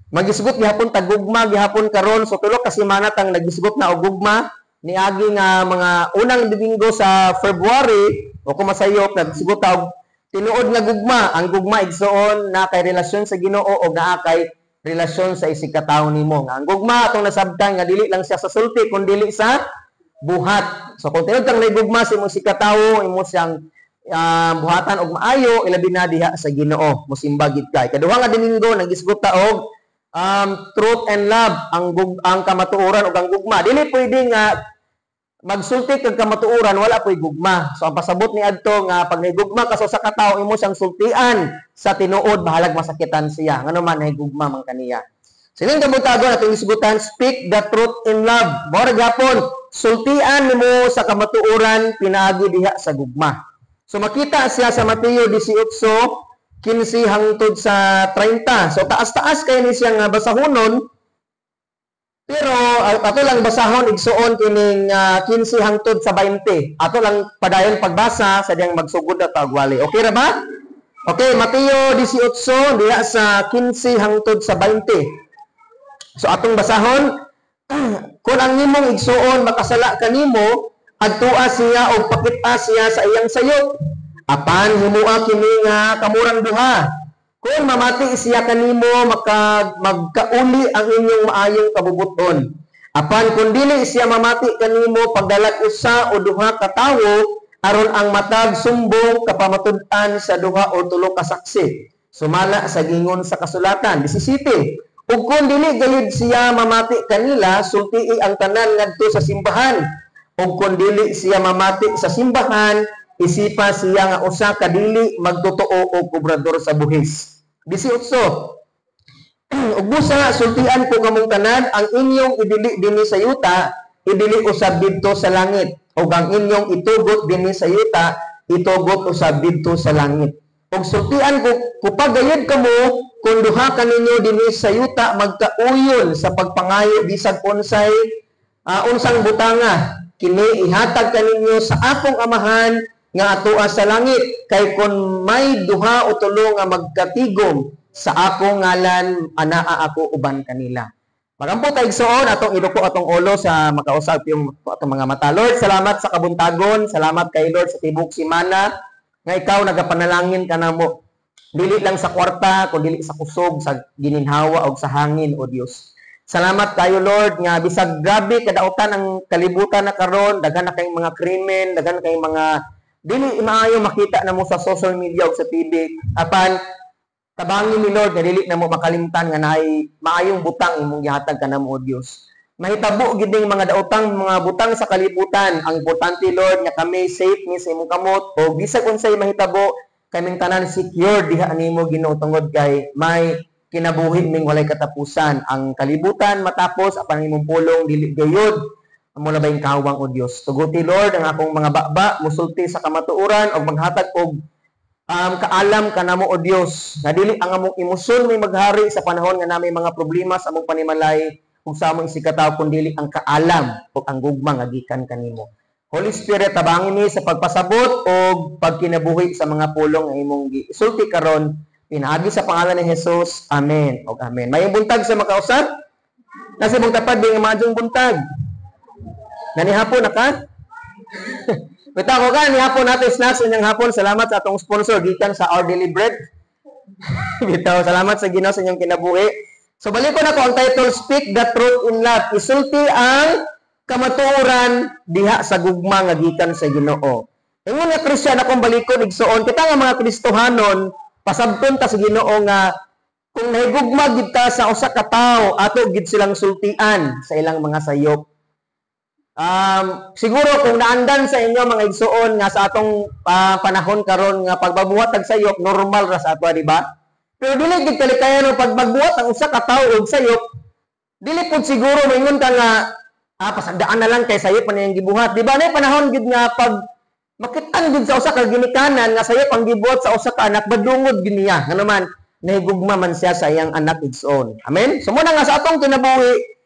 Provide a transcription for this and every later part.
Magisgot gihapon ta gugma gihapon karon. So tulo ka semana tang nagisgot na og gugma niagi nga mga unang Domingo sa February o kung masayop, nagsgot ta og tinuod nga gugma. Ang gugma, igsoon, na kay relasyon sa Ginoo o naa kay relasyon sa isig ka tawo nimo. Nga ang gugma, atong nasabtan nga dili lang siya sa sulti kun dili sa buhat. So kung tinuod kang gugma sa imong isig katawo, imo siyang buhatan og maayo, ilabi na diha sa Ginoo, mosimba gid ka. Ikaduha nga Domingo, nagisgot ta og truth and love, ang kamatuoran ug ang gugma. Dili pwede nga magsulti kag kamatuoran, wala po'y gugma. So ang pasabot ni adto nga pag nahigugma ka sa usa ka tawo, imo siyang sultian sa tinuod bahalag masakitan siya. Ngano man, nahigugma man kaniya. Sining kabuntagon, atong isgutan, "Speak the truth in love." Mao ra gyapon, sultian nimo sa kamatuoran pinaagi diha sa gugma. So makita siya sa Mateo 18:15 hangtod sa 30. So taas-taas kay ni siya nga basahonon, pero ato lang basahon, igsuon, kining 15 hangtod sa 20. Ato lang padayon pagbasa sa diyang magsugod na tagwali. Okay ra ba? Okay, Mateo 18 diha sa 15 hangtod sa 20. So atong basahon: "Kung ang imong igsuon makasala kanimo, adtua siya og pakita siya sa iyang sayop. Apan himua kini nga kamurang duha. Kung mamati siya kanimo, magkauli ang inyong maayong kabubuton. Apan kung dili siya mamati kanimo, pagdalag usa o duha ka tawo, aron ang matag sumbong kapamatud-an sa duha o tulo ka saksi, sumala sa gingon sa kasulatan." 17. "Ug kung dili gayud siya mamati kanila, sultii ang tanan ngadto sa simbahan. Ug kung dili siya mamati sa simbahan, isipa siya nga usa ka dili magtotoo o kobrador sa buhis." 18. "Ug busa sultian ko kamong tanan, ang inyong idili dinhi sa yuta, idili usab didto sa langit. Ug ang inyong itugot dinhi sa yuta, itugot usab didto sa langit. Ug sultian ko kupag gayud kamo, kung duha kaninyo dinhi sa yuta magkauyon sa pagpangayo bisag unsay unsang butanga, kini ihatag kaninyo sa akong Amahan nga atoa sa langit. Kay kon may duha o tulo nga magkatigom sa akong ngalan, anaa ako uban kanila." Magampo ta, igsoon, atong iduko atong ulo sa makausap yung atong mga mata. Lord, salamat sa kabuntagon, salamat kay Lord sa tibok simana nga ikaw nagapanalangin kanamo. Dili lang sa kwarta, kun dili sa kusog, sa gininhawa og sa hangin, o Dios. Salamat kayo, Lord, nga bisag grabe kadautan ang kalibutan na karon, daghan na kayong mga krimen, daghan na kayong mga dili maayo makita na mo sa social media o sa TV. Apan tabangi ni Lord nga dili na mo makalimtan nga naay maayong butang imong gihatag kanamo, o Dios. Mahitabo gid ning mga daotang mga butang sa kalibutan. Ang importante, Lord, nga kami safe ni sa imong kamot o bisag unsay mahitabo, kaming tanan secure diha nimo, Ginoo, tungod kay may kinabuhi ming walay katapusan. Ang kalibutan matapos, apan ang imong pulong dili gayud amo na baying kawang, o Dios. Tuguti, Lord, ang akong mga baba musulti sa kamatuoran og maghatag og kaalam kanamo, o Dios, nga dili ang among emosyon may maghari sa panahon nga nami mga problema sa among panimalay ug sa among isigkatawo, kun dili ang kaalam ug ang gugma nga gikan kanimo. Holy Spirit, tabangi mi sa pagpasabot og pagkinabuhi sa mga pulong nga imong gisulti karon pinaagi sa pangalan ni Jesus. Amen. Og amen. Mayong buntag sa makausap. Nasa imong tapad nga maayong buntag. Nanihapon na ka? Bitaw ko ka, nihapon natin snacks inyong hapon. Salamat sa atong sponsor gikan sa Our Daily Bread. Bitaw, salamat sa Ginoo sa inyong kinabuhi. So balik ko na ko ang title, "Speak the Truth in Love." Isulti ang kamatuoran diha sa gugma nga gikan sa Ginoo. Ingon nga Kristiyan, akong balikon, igsuon, kita nga mga Kristohanon, pasabton ta sa Ginoo nga kung nahigugma gid ta sa usa ka tawo, ato gid silang sultian sa ilang mga sayop. Siguro kung naandan sa inyo, mga igsuon, nga sa atong panahon karon nga pagbabuhat og sayop normal ra sa ato, di ba? Pero dili gid kalikayan pag magbuhat ang usa ka tawo og sayop, dili pud siguro moingon ka nga pasagdaan na lang kay sayop man iyang gibuhat. Di ba na panahon gid nga pag makitan gid sa usa ka ginikanan nga sayop ang gibuhat sa usa ka anak, badungod gid niya. Ngano man, nahigugma man siya sa iyang anak, igsoon. Amen. So muna nga sa atong kinabuhi,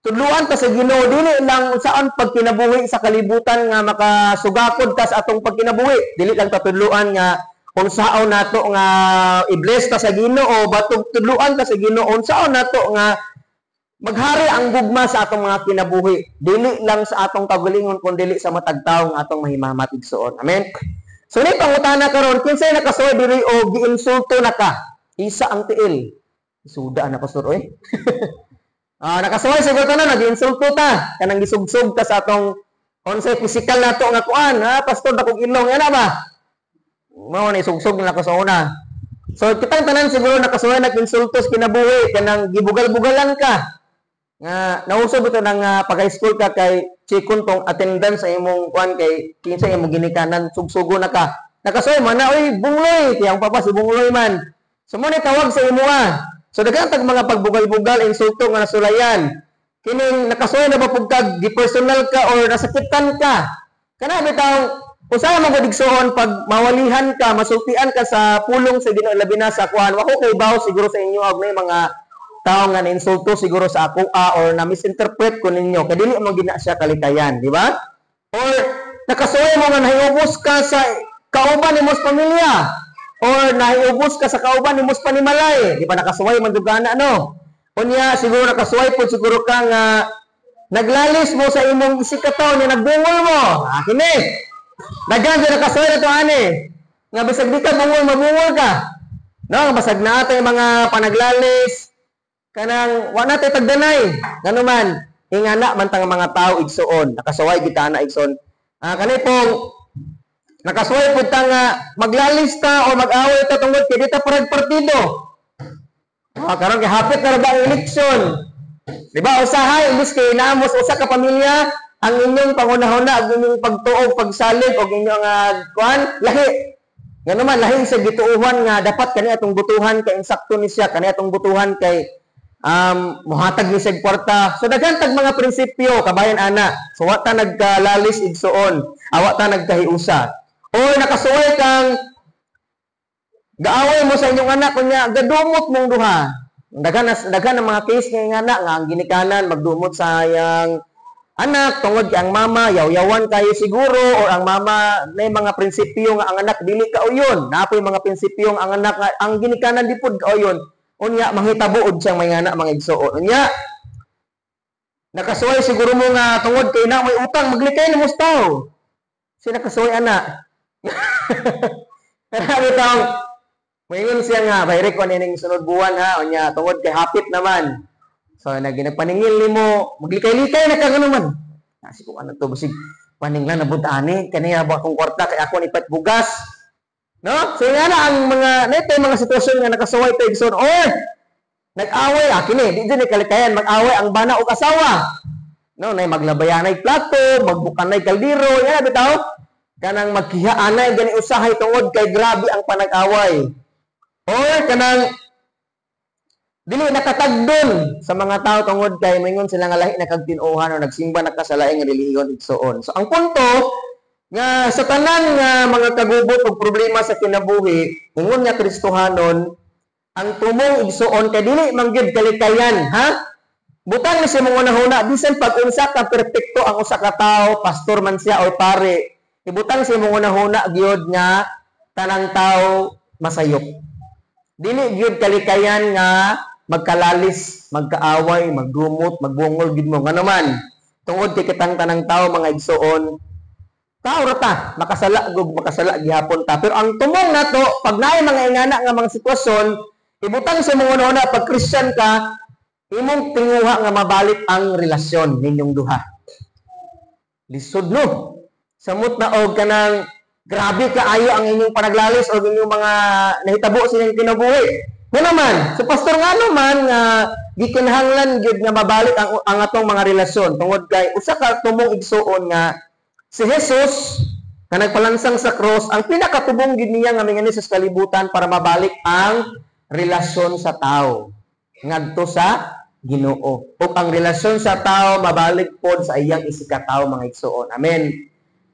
tudluan ta sa Ginoo, dili lang saan pagkinabuhi sa kalibutan nga makasugakod ta sa atong pagkinabuhi. Dili lang ta tudluan nga Unsaon nato nga i-bless ta sa Ginoo, batog tudluan ta sa Ginoo, unsaon nato nga maghari ang gugma sa atong mga kinabuhi, dili lang sa atong kaugalingon kun dili sa matag tawo nga atong mahimamat, igsuon. Amen. So ni pangutana karon, kinsay nakasuway diri o giinsulto na ka? Isa ang tiil. Suda na, pastor, oy. Ah, nakasuway siguro ta na nagiinsulto ta, kanang gisugsog ta sa atong unsay physical nato nga kuan, ha, pastor, dakong ilong ana ba? Mao ni sugsog na ko sa una. So kitang tanan siguro nakasuway nag-insulto sa kinabuhi, kanang gibugal-bugalan ka. Nga nauso bitaw nang pag high school ka kay chikon tong attendance sa imong kuan kay kinsa imong ginikanan, sugsugo na ka. Nakasuway man na, "Oy, Bungloy," kay ang papa si Bungloy man. So mo ni tawag sa imuha. So daghan tag mga pagbugal-bugal, insulto nga nasulayan. Kining nakasuway na ba pud kag gi-personal ka or nasakitan ka? Kana bitaw usahay man gud, igsuon, pag mawalihan ka, masultian ka sa pulong sa Ginoo, labi na sa kuan. Wa ko kay baw siguro sa inyo og may mga tao nga na-insulto siguro sa ako or na misinterpret ko ninyo kay dili mo gina siya kalikayan, di ba? Or nakasuway mo nga nahiubos ka sa kauban nimo sa pamilya or nahiubos ka sa kauban nimo sa panimalay, di ba? Nakasuway man dugana, no? Unya siguro nakasuway po siguro ka nga naglalis mo sa imong isigkatawo niya, nagbungol mo. Ah, kini daghan jud nakasuway na to ani nga bisag di ka bungol, mabungol ka, no? Basag na atay mga panaglalis, kanang wa na tay tagdanay. Ngano man, ingana man tang mga tao, igsuon. Nakasuway kita na, igsuon. Ah, kani pong nakasuway pud ta nga maglalis ta o mag-away ta tungod kay di ta parehag partido. Ah, karon kay hapit na ra ba ang eleksyon? Di ba? Usahay imbis kay naamos usa ka pamilya, ang inyong pangunahuna ug inyong pagtuo, pagsalig og inyong kuan lahi. Ngano man, lahi sa gituohan nga dapat kani atong butuhan kay insakto ni siya, kani atong butuhan kay muhatag ni siya kwarta. So daghan tag mga prinsipyo, kabayan ana. So wa ta nagkalalis, igsuon, awa ta nagkahiusa. Or nakasuway kang gaaway mo sa inyong anak kunya gadumot mong duha. Daghan daghan ang mga case nga anak nga ang ginikanan magdumot sa iyang anak tungod kay ang mama yaw-yawan kayo siguro or ang mama may mga prinsipyo nga ang anak dili kauyon. Naa poy mga prinsipyo nga ang anak nga ang ginikanan di pud kauyon. Unya mahitabo ud siyang may anak, mga igsuon. Unya nakasuway siguro mo nga tungod kay na may utang, maglikay na mo sa tao. Sino nakasuway ana? Pero bitaw moingon siya nga bayri ko nining sunod buwan ha, unya tungod kay hapit naman. So nagpaningil nimo, maglikay-likay na ka man. Kasi kung ano to, basig paninglan na ani kaniya ba akong kwarta kay ako ni pat bugas. No? So nga na ang mga nito yung mga sitwasyon nga nakasuway ta, igsoon. Or nag-away ah, kini di jud ni kalikayan mag-away ang bana ug asawa. No, nay maglabayanay plato, magbukanay kaldero, yan bitaw. Kanang magkihaanay gani usahay tungod kay grabe ang panag-away. Or kanang dili nakatagdon sa mga tao tungod kay mingon sila nga lahi na kag tinuohan o nagsimba na ka sa laing relihiyon, igsuon. So ang punto nga sa tanan nga mga kagubot og problema sa kinabuhi, ingon nga Kristohanon, ang tumong, igsuon, kay dili man gyud kalikayan, ha? Butang ni sa mga hunahuna, bisan pag unsa ka perpekto ang usa ka tawo, pastor man siya or pare, ibutang sa imong hunahuna gyud nga tanang tao masayop. Dili gyud kalikayan nga magkalalis, magkaaway, magdumot, magbungol gid mo. Ngano man, tungod kay kitang tanang tao, mga igsuon, tao ra ta, makasala gug makasala gihapon ta. Pero ang tumong nato, pag naay mga ingana nga mga sitwasyon, ibutang sa imong hunahuna pag Christian ka, imong tinguha nga mabalik ang relasyon ninyong duha. Lisod, no? Samot na og kanang grabe kaayo ang inyong panaglalis o inyong mga nahitabo sa inyong kinabuhi. Nga naman, so pastor, nga naman nga gikinahanglan gyud nga mabalik ang atong mga relasyon tungod kay usa ka tumong, igsuon, nga si Jesus nga nagpalansang sa cross, ang pinakatubong gyud niya nga mingani sa kalibutan para mabalik ang relasyon sa tao ngadto sa Ginoo. Ug ang relasyon sa tao mabalik pod sa iyang isigkatawo, mga igsuon. Amen.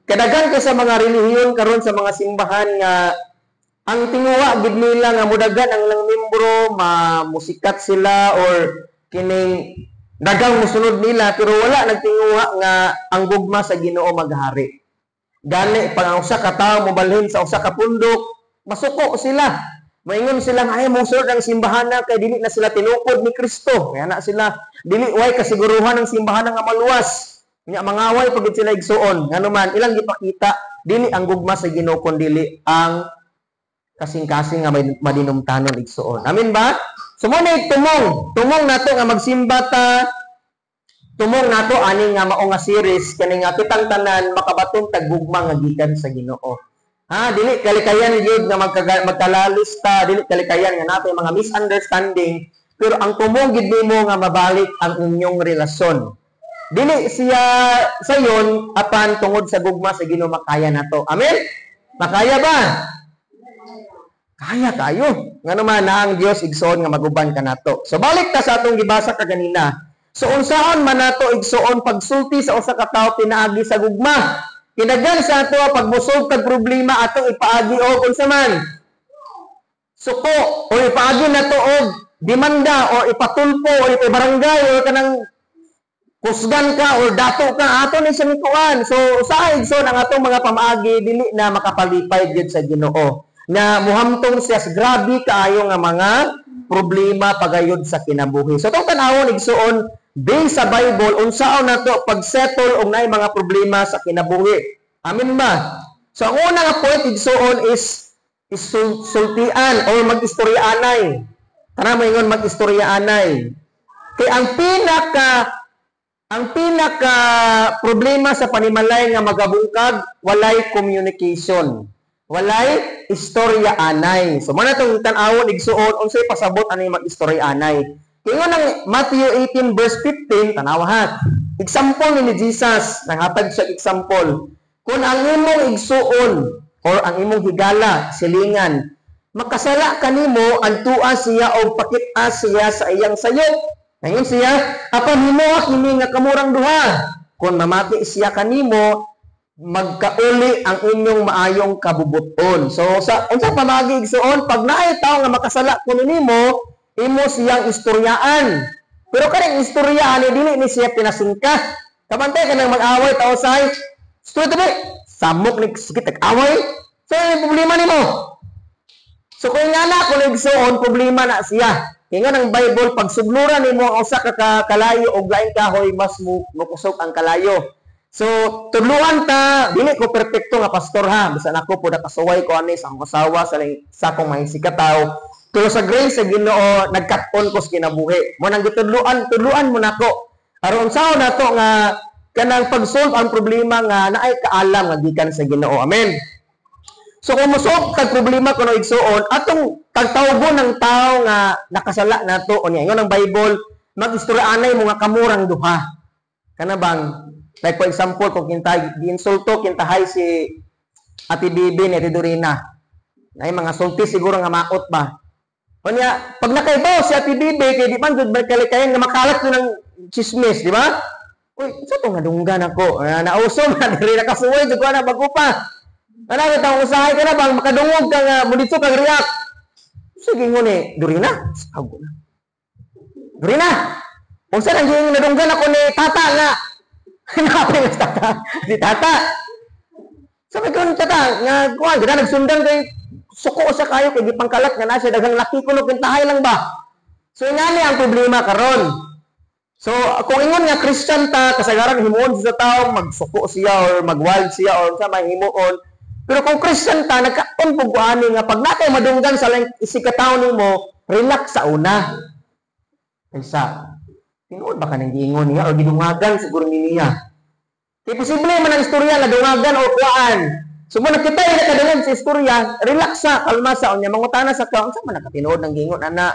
Kadaghan kay sa mga relihiyon karon, sa mga simbahan, nga ang tinguha gid nila nga mudagan ang ilang membro, mamusikat sila or kining dagang musunod nila, pero wala nagtinguha nga ang gugma sa Ginoo maghari. Gani pag ang usa ka tawo mobalhin sa usa ka pundok, Masuko sila. Maingon sila nga ay mosulod ang simbahan na kay dili na sila tinukod ni Kristo. Kaya na sila dili way kasiguruhan ang simbahan nga maluwas. Nya mangaway pagid sila, igsuon. Ngano man ilang gipakita dili ang gugma sa Ginoo kun dili ang kasing-kasing nga may madinumtanon, igsuon. Amen ba? So mo na tumong, tumong nato nga magsimba ta, tumong nato ani nga mao nga series kani nga kitang tanan makabaton tag gugma nga gikan sa Ginoo. Ha, dili kalikayan gyud nga magkalalis ta, dili kalikayan nga natay mga misunderstanding, pero ang tumong gid nimo nga mabalik ang inyong relasyon. Dili siya sayon apan tungod sa gugma sa Ginoo makaya nato. Amen? Makaya ba? Kaya kayo. Ngano man na ang Dios, igsoon, nga maguban ka nato. So balik ta sa atong gibasa kaganina. So unsaon man nato, igsuon, pagsulti sa usa ka tawo pinaagi sa gugma? Kinaghan sa ato, pag mosolve kag problema, atong ipaagi og unsa man? Suko o ipaagi nato og demanda o ipatulpo o ipabarangay o kanang kusgan ka or dato ka ato ni siya mikuan. So sa, igsoon, ang atong mga pamaagi dili na makapalipay gyud sa Ginoo na muhamtong siya sa grabe kaayo nga mga problema pagayod sa kinabuhi. So itong tanawon, igsuon, based sa Bible, unsaon nato pag-settle og naay mga problema sa kinabuhi. Amen ba? So ang una nga point, igsuon, is sultian or mag-istoryaanay. Tara, moingon mag-istoryaanay. Kay ang pinaka problema sa panimalay nga magabungkag, walay communication. Walay istorya anay. So mao na tong tan-awon, igsuon, unsay pasabot ani mag-istorya anay. Kaya ng Matthew 18 verse 15, tanawa ha. Example ni Jesus, nanghatag siya example. Kung ang imong igsuon or ang imong higala, silingan, makasala kanimo, adtua siya og pakit-a siya sa iyang sayop. Ngayon siya, apan himoa kini nga kamurang duha. Kung mamati siya kanimo, magkauli ang inyong maayong kabubuton. So sa unsa pamagi, igsuon, pag naay tawo nga makasala kuno nimo, imo siyang istoryaan. Pero kaning istoryaan ni dili ni siya pinasingka. Kabantay ka nang mag-away tao say, "Storya tabi, samok ni sige tag-away." So ano problema nimo? So kung nga na kung igsuon, problema na siya. Kaya nga ng Bible, pag sugluran nimo ang usa ka kalayo og laing kahoy, mas mukusog ang kalayo. So, tudluan ta, dili ko perpekto nga pastor ha, bisan ako po nakasuway ko ani sa akong asawa, sa akong mga isigkatawo. Pero sa grace sa Ginoo, nagkat-on ko sa kinabuhi. Mo nang gitudluan, tudluan mo nako. Aron unsaon nato nga kanang pag-solve ang problema nga naay kaalam nga gikan sa Ginoo. Amen. So kung mosolve kag problema kuno, igsuon, atong tagtawgon ng tao nga nakasala nato unya ingon ang Bible, mag-istoryaanay mo nga kamurang duha. Kana bang like for example, kung kinta giinsulto kintahay si Ate Bibi ni Ate Dorina. Nay mga sulti siguro nga maot ba. Unya pag nakaibaw si Ate Bibi, kay di man jud kalikayan nga makalat ko ng chismis, di ba? "Uy, sa to nga dunggan ako?" Nauso man diri, nakasuway jud ko na bago pa. Kana kita usahay ka na bang makadungog ka nga mudito kag react. Sige nguni, "Dorina, sago na. Dorina. Unsa nang giing nadunggan ako ni Tata nga?" Napay mas tata. Si Tata. Sabi ko ni Tata nga kuan gina nagsundan kay suko sa kayo kay gipangkalat nga na siya daghang laki kuno kintahay lang ba. So ingani ang problema karon. So kung ingon nga Christian ta, kasagaran himuon sa tao magsuko siya or magwild siya or sa may himuon. Pero kung Christian ta, nagkaon pug ani nga pag nakay madunggan sa laing isigkatawo nimo, relax sa una. Kaysa tinuod ba kanang giingon niya or gidungagan siguro ni niya? Kay posible man ang istorya na dungagan o kuan. So mo nakita yung nakadungog sa istorya, relax sa, kalma sa unya, mangutana sa ka, unsa man nakatinuod ng giingon ana?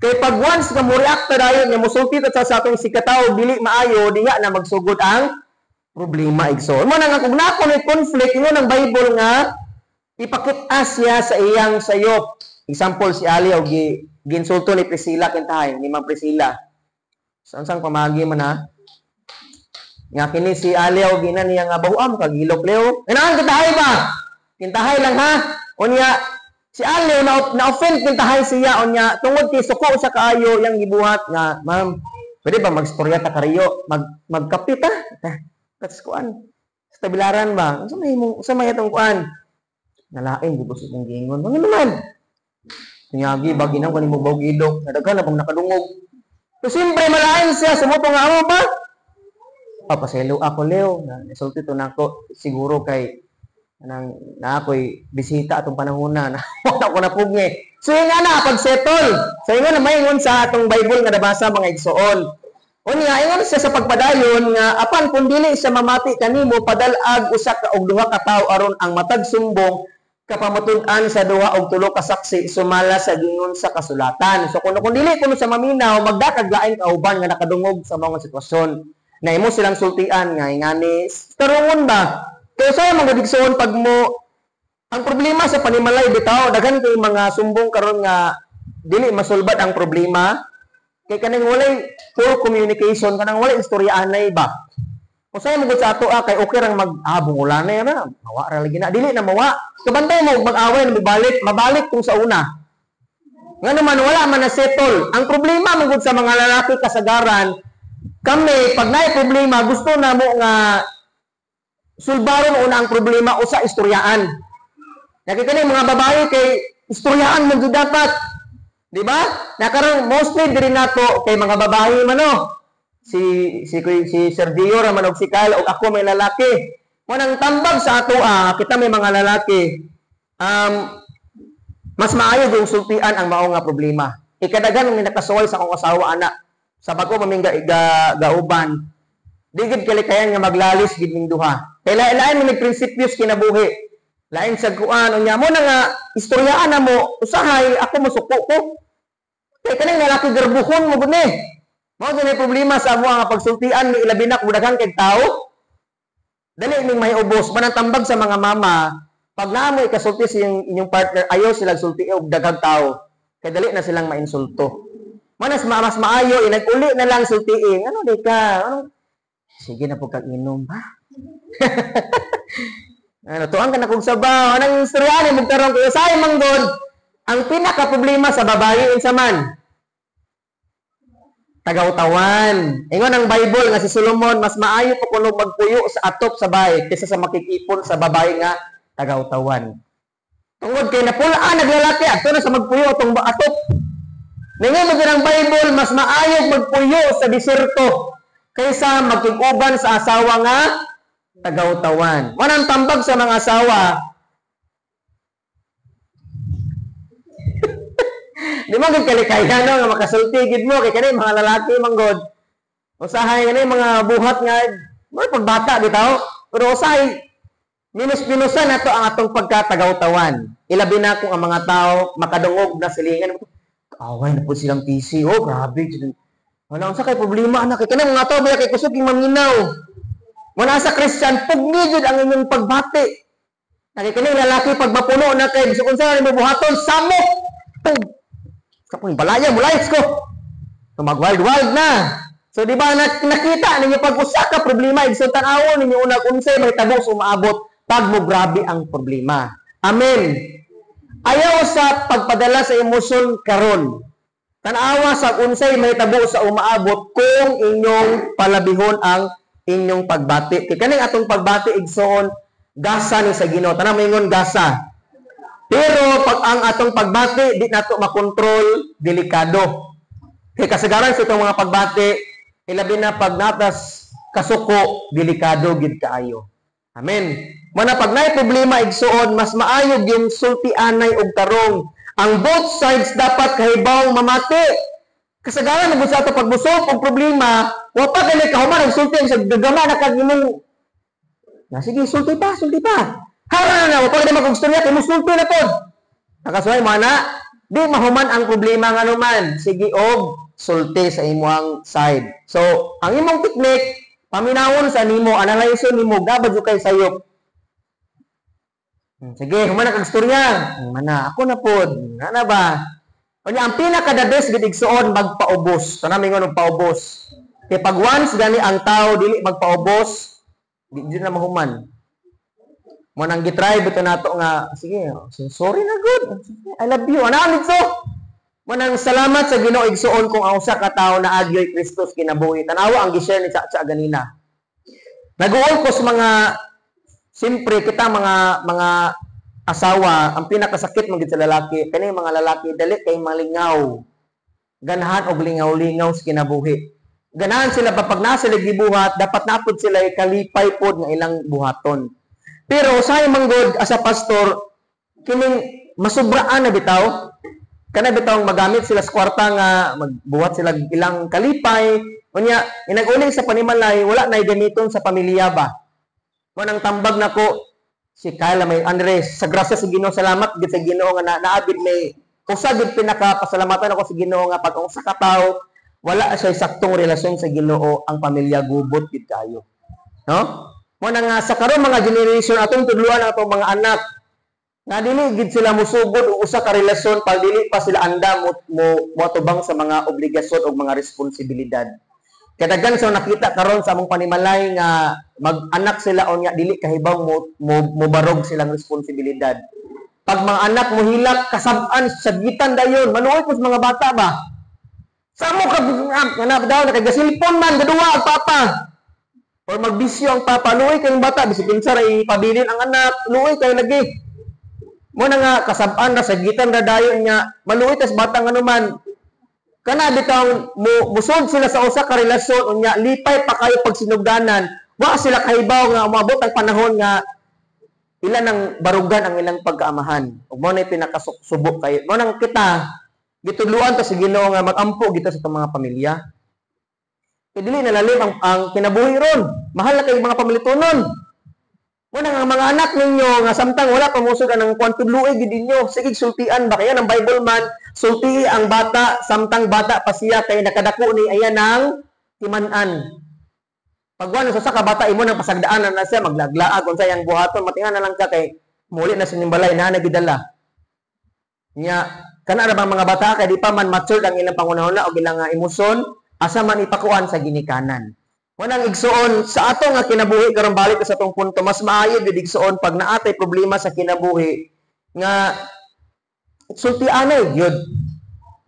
Kay pag once nga mo react ta dayon nga mosulti ta sa atong isigkatawo dili maayo, diha na magsugod ang problema, igsoon. Mo na nga kung nako ni conflict, ingon ang Bible nga ipakita siya sa iyang sayop. Example, si Ali og ginsulto ni Priscilla kintahay, ni Ma'am Priscilla. Sa unsang pamagi man ha? Nga kini si Ali og gina niya nga bahuam kag ilok leo. Inaan kintahay ba? Kintahay lang ha. Unya si Ali na na-offend kintahay siya, unya tungod kay suko sa kaayo yang gibuhat nga, "Ma'am, pwede ba magstorya ta kariyo, magkape ta? Ta, kas kuan. Sa tabilaran ba? Unsa may atong kuan?" Nalain gud sa imong giingon. Mga naman. Tingagi bagi nang kanimo bawg ilong. Nadaghan na bang nakadungog. So, siyempre, malain siya. Sumuto nga amo ba? Papaselo ako, Leo. Na, nasulti to nako. Siguro kay nang na ako'y bisita atong panahon na wala ko na pugni. So yun nga na pag-settle. So yun nga na maingon sa atong Bible nga nabasa, mga igsoon. Unya, ingon siya sa pagpadayon nga apan kung dili siya mamati kanimo, padal-ag usa ka og duha ka tawo aron ang matag sumbong kapamatud-an sa duha og tulo ka saksi sumala sa gingon sa kasulatan. So kung dili kuno sa maminaw, magdakag lain kauban nga nakadungog sa mga sitwasyon na imo silang sultian nga ingani tarungon ba. Kaya sa mga digsoon, pag mo ang problema sa panimalay bitaw, daghan kay mga sumbong karon nga dili masulbad ang problema kay kanang walay full communication, kanang walay istoryaanay ba. Kung sa'yo mo sa ato ah, kay okay rang mag ah, bungulanay ra, mawa ra lagi na, dili na mawa. Kabantay mo mag-away na mabalik, mabalik kung sa una. Nga naman wala man na settle. Ang problema man gud sa mga lalaki kasagaran, kami pag naay problema gusto na mo nga sulbaron una ang problema o sa istoryaan. Nakita ni mga babae kay istoryaan man jud dapat. Di ba? Nakaroon mostly diri nato kay mga babae man no. Si si si Sergio ra man og si Kyle og ako may lalaki. Mo nang tambag sa ato ah, kita may mga lalaki. Mas maayo yung sultian ang mao nga problema. Ikadagan ng nakasuway sa akong asawa ana. Sa bago mamingga ga, gauban, di gid kalikayan nga maglalis gid ning duha. Kay lain-lain man prinsipyos kinabuhi. Lain sa kuan unya mo na nga istoryaan na mo, usahay ako mosuko ko. Kay kaning lalaki garbuhon mo gud ni. Mao jud problema sa amo nga pagsultian ni ilabi na kung daghan kay tao. Dali ning may ubos manang tambag sa mga mama, pag naa mo ikasulti sa inyong partner, ayaw sila sulti og daghang tao. Kay dali na silang mainsulto. Manas mas maayo inag-uli na lang sultiin. Ano di ka? Ano? Sige na po kag inom ba? Ano, tuang ka na kog sabaw. Anong istorya ni mugtarong kayo sa manggod? Ang pinaka problema sa babae unsa man? Tagawtawan. Ingon ang Bible nga si Solomon, mas maayo pa kuno magpuyo sa atop sa bahay kaysa sa makikipon sa babae nga tagawtawan. Tungod kay napulaan naglalaki adto na sa magpuyo atong atop. Ningon mo ang Bible, mas maayo magpuyo sa diserto kaysa magkig-uban sa asawa nga tagawtawan. Manang tambag sa mga asawa. Di man gud kalikayan no nga makasulti gid mo kay kani mga lalaki man gud. Usahay kani mga buhat nga mo pagbata bitaw, pero usahay minus-minusan nato ang atong pagkatagawtawan. Ilabi na kung ang mga tao makadungog na silingan. Away na po silang TC. Oh, grabe. Wala unsa kay problema anak kay kanang mga tao ba kay kusog yung maminaw. Wala sa Christian, pugni jud ang inyong pagbati. Nakikinig lalaki pag mapuno na kay bisag unsa nimo buhaton, samok. Pug. Sa pong balaya mulayas ko. So mag wild wild na. So di ba nakita ninyo pag usa ka problema igsoon tan-awon ninyo una unsay mahitabo sa umaabot pag mo grabe ang problema. Amen. Ayaw sa pagpadala sa emosyon karon. Tan-awa sa unsay mahitabo sa umaabot kung inyong palabihon ang inyong pagbati. Kay kaning atong pagbati igsoon gasa ni sa Ginoo. Tanang maingon gasa. Pero pag ang atong pagbati di nato makontrol, delikado. Kay kasagaran sa itong mga pagbati, ilabi na pag natas kasuko, delikado gid kaayo. Amen. Mana pag naay problema igsuon, mas maayo gyud sultianay og tarong. Ang both sides dapat kahibaw mamati. Kasagaran na sa ato pag musolve og problema, wa pa kani kahuman og sulti sa gagama na kag imong na sige sulti pa, sulti pa. Hara na, wa pa kani magstorya kay musulti na pod. Nakasuhay mo ana, di mahuman ang problema nga naman. Sige og sulti sa imong side. So, ang imong technique, paminawon sa nimo, analyze nimo, gaba jud kay sayop. Sige, human na kag storya. Mana, ako na pod. Ana ba? Unya ang pinaka the best gid igsuon magpaubos. Tanang mingon og paubos. Kay pag once gani ang tao dili magpaubos, di jud na mahuman. Mo nang gitry bitaw nato nga sige, sorry na good. I love you. Ana so. Mo nang salamat sa Ginoo igsuon kung ang usa ka tawo na agyoy Kristus kinabuhi. Tanawa ang gi-share ni Chacha ganina. Nag-uol ko sa mga simpre kita mga asawa, ang pinakasakit man gid sa lalaki, kani mga lalaki dali kay malingaw. Ganahan og lingaw-lingaw sa kinabuhi. Ganahan sila pa pag nasa sila gibuhat, dapat napod sila kalipay pod nga ilang buhaton. Pero usahay man gud as a pastor, kining masubraan na bitaw, kana bitaw magamit sila sa kwarta nga magbuhat sila ilang kalipay, unya inag-uling sa panimalay, wala nay gamiton sa pamilya ba. Mo nang tambag nako si Kyla may Andres sa grasya sa Ginoo, salamat gid sa Ginoo nga naabid may usa gid pinakapasalamatan ako sa Ginoo nga pag ang usa ka tawo wala siya saktong relasyon sa Ginoo, ang pamilya gubot gid kayo, no? Mo na nga sa karon mga generation atong tudluan ang atong mga anak nga dili gid sila musugod og usa ka relasyon pag dili pa sila andam mo moatubang sa mga obligasyon o mga responsibilidad. Kadaghan sa nakita karon sa among panimalay nga mag-anak sila o nga dili kahibaw mo barog silang responsibilidad. Pag mga anak mo hilak kasab-an sagitan dayon, manuoy po sa mga bata ba. Sa mo ka anak daw nakagasilpon man gaduwa ang papa. Or magbisyo ang papa, luoy kayong bata bisag kinsa ra ipabilin ang anak, luoy kayo lagi. Mo na nga kasab-an ra sagitan ra dayon nga maluoy tas bata nga man. Kana bitaw mo musod sila sa usa ka relasyon unya lipay pa kayo pag sinugdanan, wa sila kahibaw nga umabot ang panahon nga ilan ang barugan ang ilang pagkaamahan. Ug mo na pinakasubok kayo. Mo nang kita gitudluan ta sa Ginoo nga magampo kita sa itong mga pamilya. Kay dili na lalim ang kinabuhi ron. Mahal na kay mga pamilitonon. Mo nang ang mga anak ninyo nga samtang wala pa mosud ang kuan, tudloi gid ninyo. Sige sultian ba kaya ng Bible man, sultii ang bata samtang bata pa siya kay nakadako ni ayan ang timan-an. Pag wala sa ka bata imo nang pasagdaan na siya maglaglaag unsa yang buhaton, matinga na lang ka kay muli na sa nimbalay na nagidala. Nya kana ra bang mga bata kay di pa man matured ang ilang pangunahuna o ilang emosyon, asa man ipakuan sa ginikanan. Wanang igsuon sa ato nga kinabuhi karon, balik sa atong punto, mas maayo gid igsuon pag naatay problema sa kinabuhi nga sultianay gyud.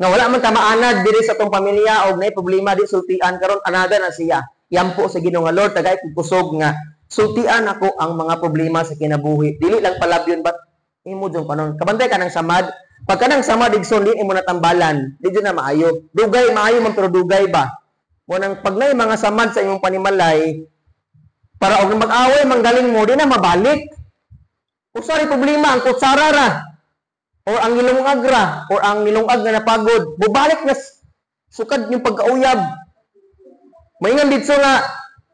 Nga wala man ta maanad diri sa atong pamilya og naay problema di sultian karon, anada na siya. Yampo sa Ginoo nga Lord, tagay kog kusog nga sultian ako ang mga problema sa kinabuhi. Dili lang palabyon but imo jung kanon. Kabantay ka ng samad. Pag kanang samad igsoon di imo natambalan, di jud na maayo. Dugay maayo man pero dugay ba. Mo nang pag nay mga samad sa imong panimalay para og mag-away manggaling mo di na mabalik. Usa rin problema ang kutsara ra or ang nilungag ra or ang nilungag nga napagod, bubalik na sukad yung pagkauyab. Maingon dito nga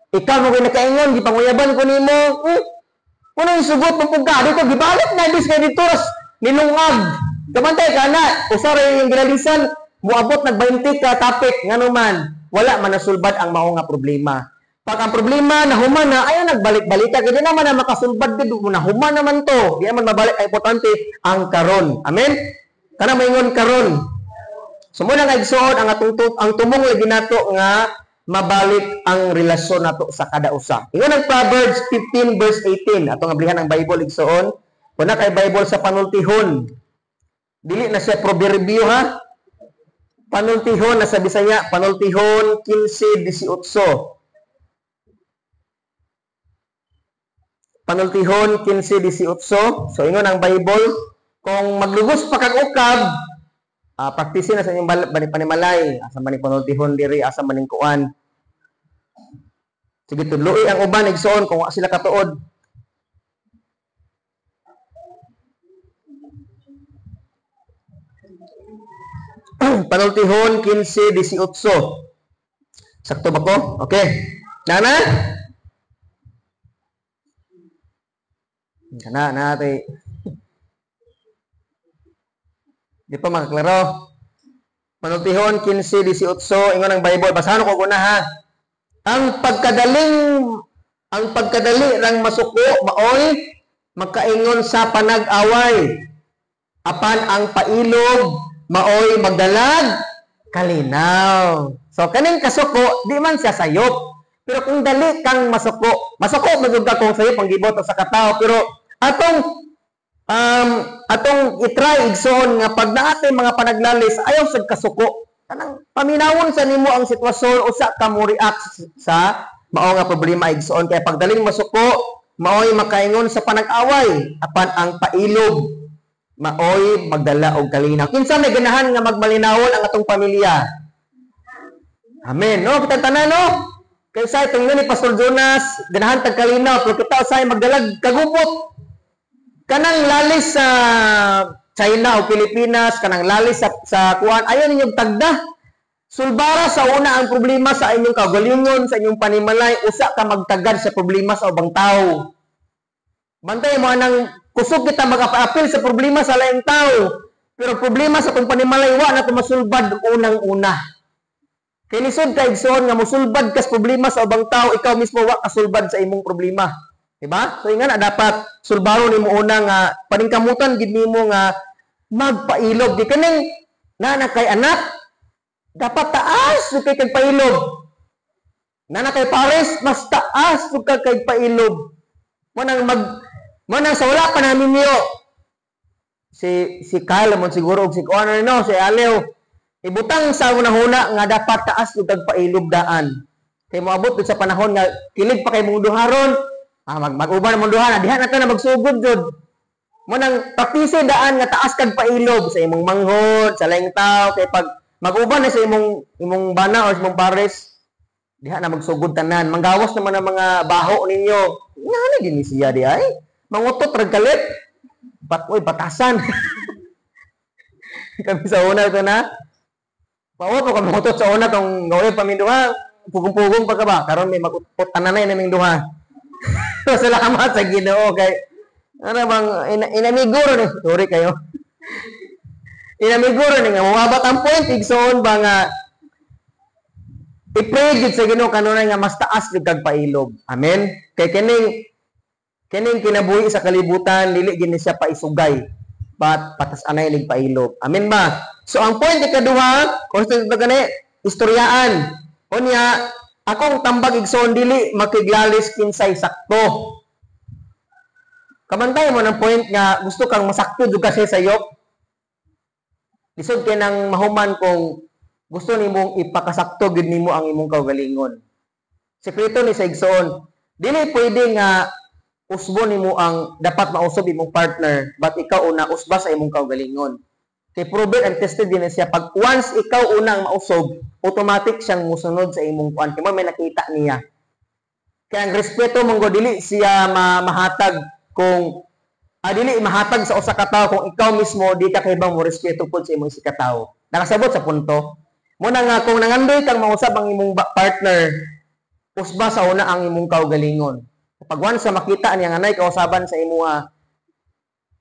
ikaw mo kay nakaingon gipanguyaban ko nimo. Kuno yung sugot mo pugka dito gibalik na bis kay dito ras nilungag. Kabantay ka na usa ra yung ginalisan moabot nag 20 ka topic ngano man wala man nasulbad ang mao nga problema. Pag ang problema nahuman na, ayaw nagbalik-balik ka, di naman na makasulbad gid nahuman naman to. Di naman mabalik, ang importante ang karon. Amen? Kana maingon karon. So mo lang igsuon ang atong ang tumong lagi nato nga mabalik ang relasyon nato sa kada usa. Ingon ang Proverbs 15 verse 18, atong ablihan ang Bible igsuon. Kun na kay Bible sa panultihon. Dili na siya proverbio ha. Panultihon na sa Bisaya, Panultihon 15:18. Panultihon 15:18. So ingon ang Bible, kung maglugos pa kag ukab, praktisin na sa inyong panimalay, asa man ning panultihon diri, asa man ning kuan. Sige tudloi ang uban igsoon kung wa sila katuod. Panultihon 15:18. Sakto ba ko? Okay. Nana? Kana na tay. Di pa makaklaro. Panultihon 15:18 ingon ang Bible. Basahan ko guna ha. Ang pagkadali rang masuko maoy makaingon sa panag-away. Apan ang pailog maoy magdalag kalinaw. So kaning kasuko di man siya sayop. Pero kung dali kang masuko, masuko man ka kung sayop ang gibot sa katao, pero atong atong itry igsoon nga pag naatay mga panaglalis ayaw sad kasuko. Kanang paminawon sa nimo ang sitwasyon usa ka mo react sa mao nga problema igsoon, kay pag daling masuko maoy makaingon sa panag-away, apan ang pailob maoy magdala og kalinaw. Kinsa may ganahan nga magmalinawon ang atong pamilya? Amen. No, kitang tanan, no? Kay sa itong ni Pastor Jonas, ganahan tag kalinaw, pero kita usay magdalag kagubot. Kanang lalis sa China o Pilipinas, kanang lalis sa kuan, ayaw ninyong tagda. Sulbara sa una ang problema sa inyong kaugalingon, sa inyong panimalay, usa ka magtagad sa problema sa ubang tao. Bantay mo anang kusog kita mag-apil sa problema sa laing tao. Pero problema sa itong panimalay, wa na masulbad unang-una. Kay lisod ka, igsoon, nga musulbad kas problema sa ubang tao, ikaw mismo wa kasulbad sa imong problema. Diba? So nga na dapat sulbaro nimo una nga paningkamutan gid nimo nga magpailob. Di kaning nana kay anak, dapat taas jud kay kag pailob. Nana kay pares, mas taas jud ka kay pailob. Mo nang sa wala pa namin niyo. Si Kyle mo siguro og si Connor, no, si Alew. Ibutang sa unahuna nga dapat taas jud kag pailob daan. Kay moabot sa panahon nga kilig pa kay mong duharon, mag-uban mong duha na diha na ta na magsugod jud. Mo nang praktise daan nga taas kag pailob sa imong manghod, sa laing tao, kay pag mag-uban na sa imong bana or sa imong pares, diha na magsugod tanan. Manggawas naman ang mga baho ninyo. Nga na din siya di ay. Mangutot rag kalit. Bat oy batasan. Kami sa una ito na. Pawa po kami mangutot sa una tong gawin pa duha. Pugong-pugong pa ka ba? Karon may magutot tanan na naming duha. Salamat sa Ginoo kay ano bang inamiguro ni, sorry kayo. Inamiguro ni nga moabot ang point, igsoon ba, nga i-pray gid sa Ginoo kanunay nga mas taas jud kag pailob. Amen. Kay kining kinabuhi sa kalibutan dili gid ni siya paisugay. But patas anay nig pailob. Amen ba? So ang point ikaduha, kung ba gani istoryaan. Unya akong tambag, igsoon, dili makiglalis kinsay sakto. Kabantay mo ng point nga gusto kang masakto jud kasi sayop. Lisod kay nang mahuman kung gusto nimong ipakasakto gid nimo ang imong kaugalingon. Sekreto ni sa igsoon, dili pwede nga usbo nimo ang dapat mausab imong partner, but ikaw una usba sa imong kaugalingon. Kay proven and tested din siya, pag once ikaw unang mausob, automatic siyang musunod sa imong kuan. Kay may nakita niya. Kaya ang respeto mong dili siya mahatag kung dili mahatag sa usa ka tawo kung ikaw mismo di ka kahibang mo respeto pud sa imong isig ka tawo. Nakasabot sa punto? Muna nga kung nangandoy kang mausab ang imong partner, usba sa una ang imong kaugalingon. Pag once sa makita niya nga nay kausaban sa imuha,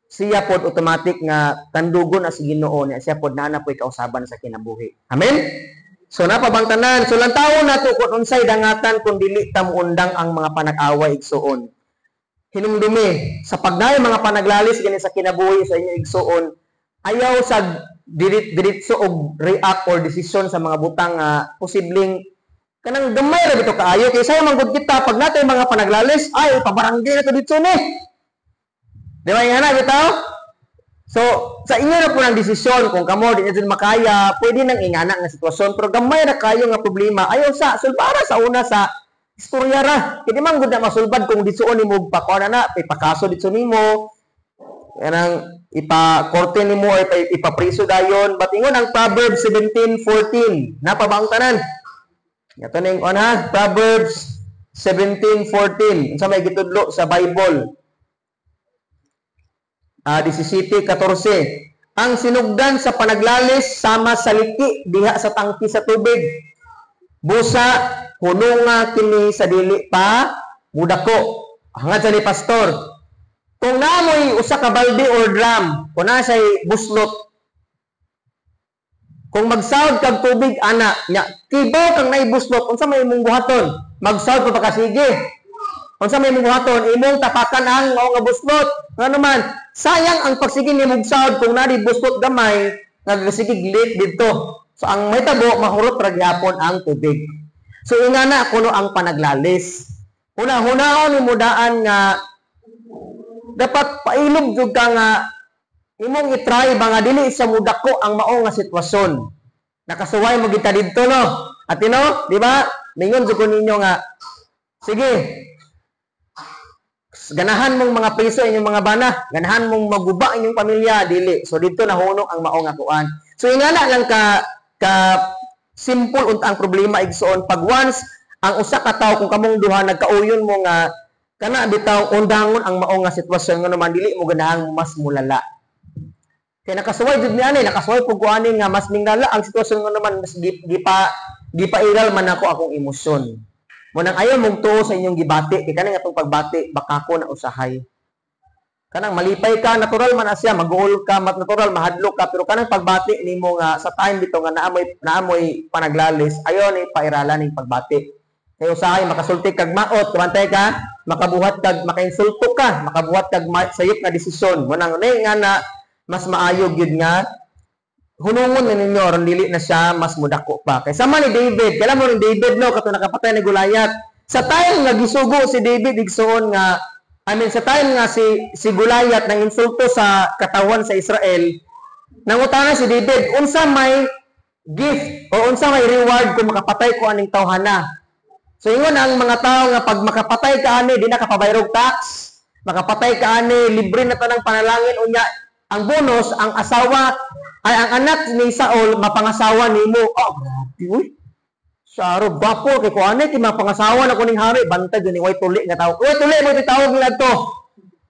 siya pod automatic nga tandugon na si Ginoo niya, siya pod naa na po'y kausaban sa kinabuhi. Amen? So napabang tanan, so lantawon nato kung unsay dangatan kung dili ta muundang ang mga panag-away, igsuon. Hinumdumi sa pagnaay mga panaglalis gani sa kinabuhi sa inyo, igsuon, ayaw sa diretso og react or decision sa mga butang nga posibleng kanang gamay ra bitaw kaayo, kay sayo man gud kita pag natay mga panaglalis, ay, pabarangay na to dito ni. Di ba nga na bitaw? So, sa inyo na po ng desisyon, kung kamo di na dyan makaya, pwede nang ingana nga sitwasyon, pero gamay ra kayo nga problema, ayaw sa, sulbara sa una sa istorya ra. Kaya di man gud na masulbad kung ditsuon nimo pakuha na, ipakaso ditso nimo, kanang ipa-korte nimo or ipapriso dayon. But ingon ang Proverbs 17:14. Napa ba ang tanan? Yato ning on ha, Proverbs 17:14. Unsa may gitudlo sa Bible? 17:14. Ang sinugdan sa panaglalis sama sa liki diha sa tangki sa tubig. Busa hununga kini sa dili pa mudako. Hangad sa ni pastor. Kung naamoy usa ka balde or drum, kung naa siya'y buslot, kung magsawod kag tubig ana, nya kibaw kang naibuslot, unsa may imong buhaton? Magsawod pa ba ka sige? Unsa may imong buhaton? Imong tapakan ang mao nga buslot. Ngano man, sayang ang pagsige nimo sawod kung naa buslot gamay nga sige leak didto. So ang mahitabo, mahurot ra gihapon ang tubig. So ingana kuno ang panaglalis. Huna-hunaon nimo daan nga dapat pailob jud ka nga imong i-try ba nga dili sa mudako ang mao nga sitwasyon. Nakasuway mo kita didto, no? At no, di ba? Mingon jud ko ninyo nga sige. Ganahan mong mga priso inyong mga bana, ganahan mong maguba inyong pamilya, dili. So dito nahunong ang mao nga kuan. So ingana lang ka simple unta ang problema, igsoon, pag once ang usa ka tawo, kung kamong duha nagkauyon mo nga kana bitaw undangon ang mao nga sitwasyon, nga naman dili mo ganahang mas mulala. Kay nakasuway jud ni ani, nakasuway pug ko ani nga mas minglala ang sitwasyon, nga naman mas gipairal man ako akong emosyon. Mo nang ayaw mong tuo sa inyong gibati kay kanang atong pagbati baka ko na usahay. Kanang malipay ka, natural man na siya, mag-uol ka, mat natural mahadlok ka, pero kanang pagbati nimo nga sa time bitaw nga naamoy panaglalis, ayaw ni pairalan ning pagbati. Kay usahay makasulti kag maot, kabantay ka, makabuhat kag makainsulto ka, makabuhat kag sayop nga desisyon. Mo nang ni nga na mas maayo gyud nga hunungon na ninyo aron dili na siya mas mudako pa. Kay sama ni David, kailan mo ni David, no, kato nakapatay ni Goliath. Sa time nga gisugo si David, igsoon, nga, I mean, sa time nga si Goliath nang insulto sa katawan sa Israel, nangutana si David, unsa may gift o unsa may reward kung makapatay ko aning tawhana? So ingon ang mga tao nga pag makapatay ka ani, di na ka pabayrog tax, makapatay ka ani, libre na tanang panalangin, unya ang bonus, ang asawa ay ang anak ni Saul mapangasawa nimo. Oh, grabe uy. Saro bapo kay ko ani kay mapangasawa na ko ning hari, bantay ni way tuli nga tao. Way tuli mo tawag nila to.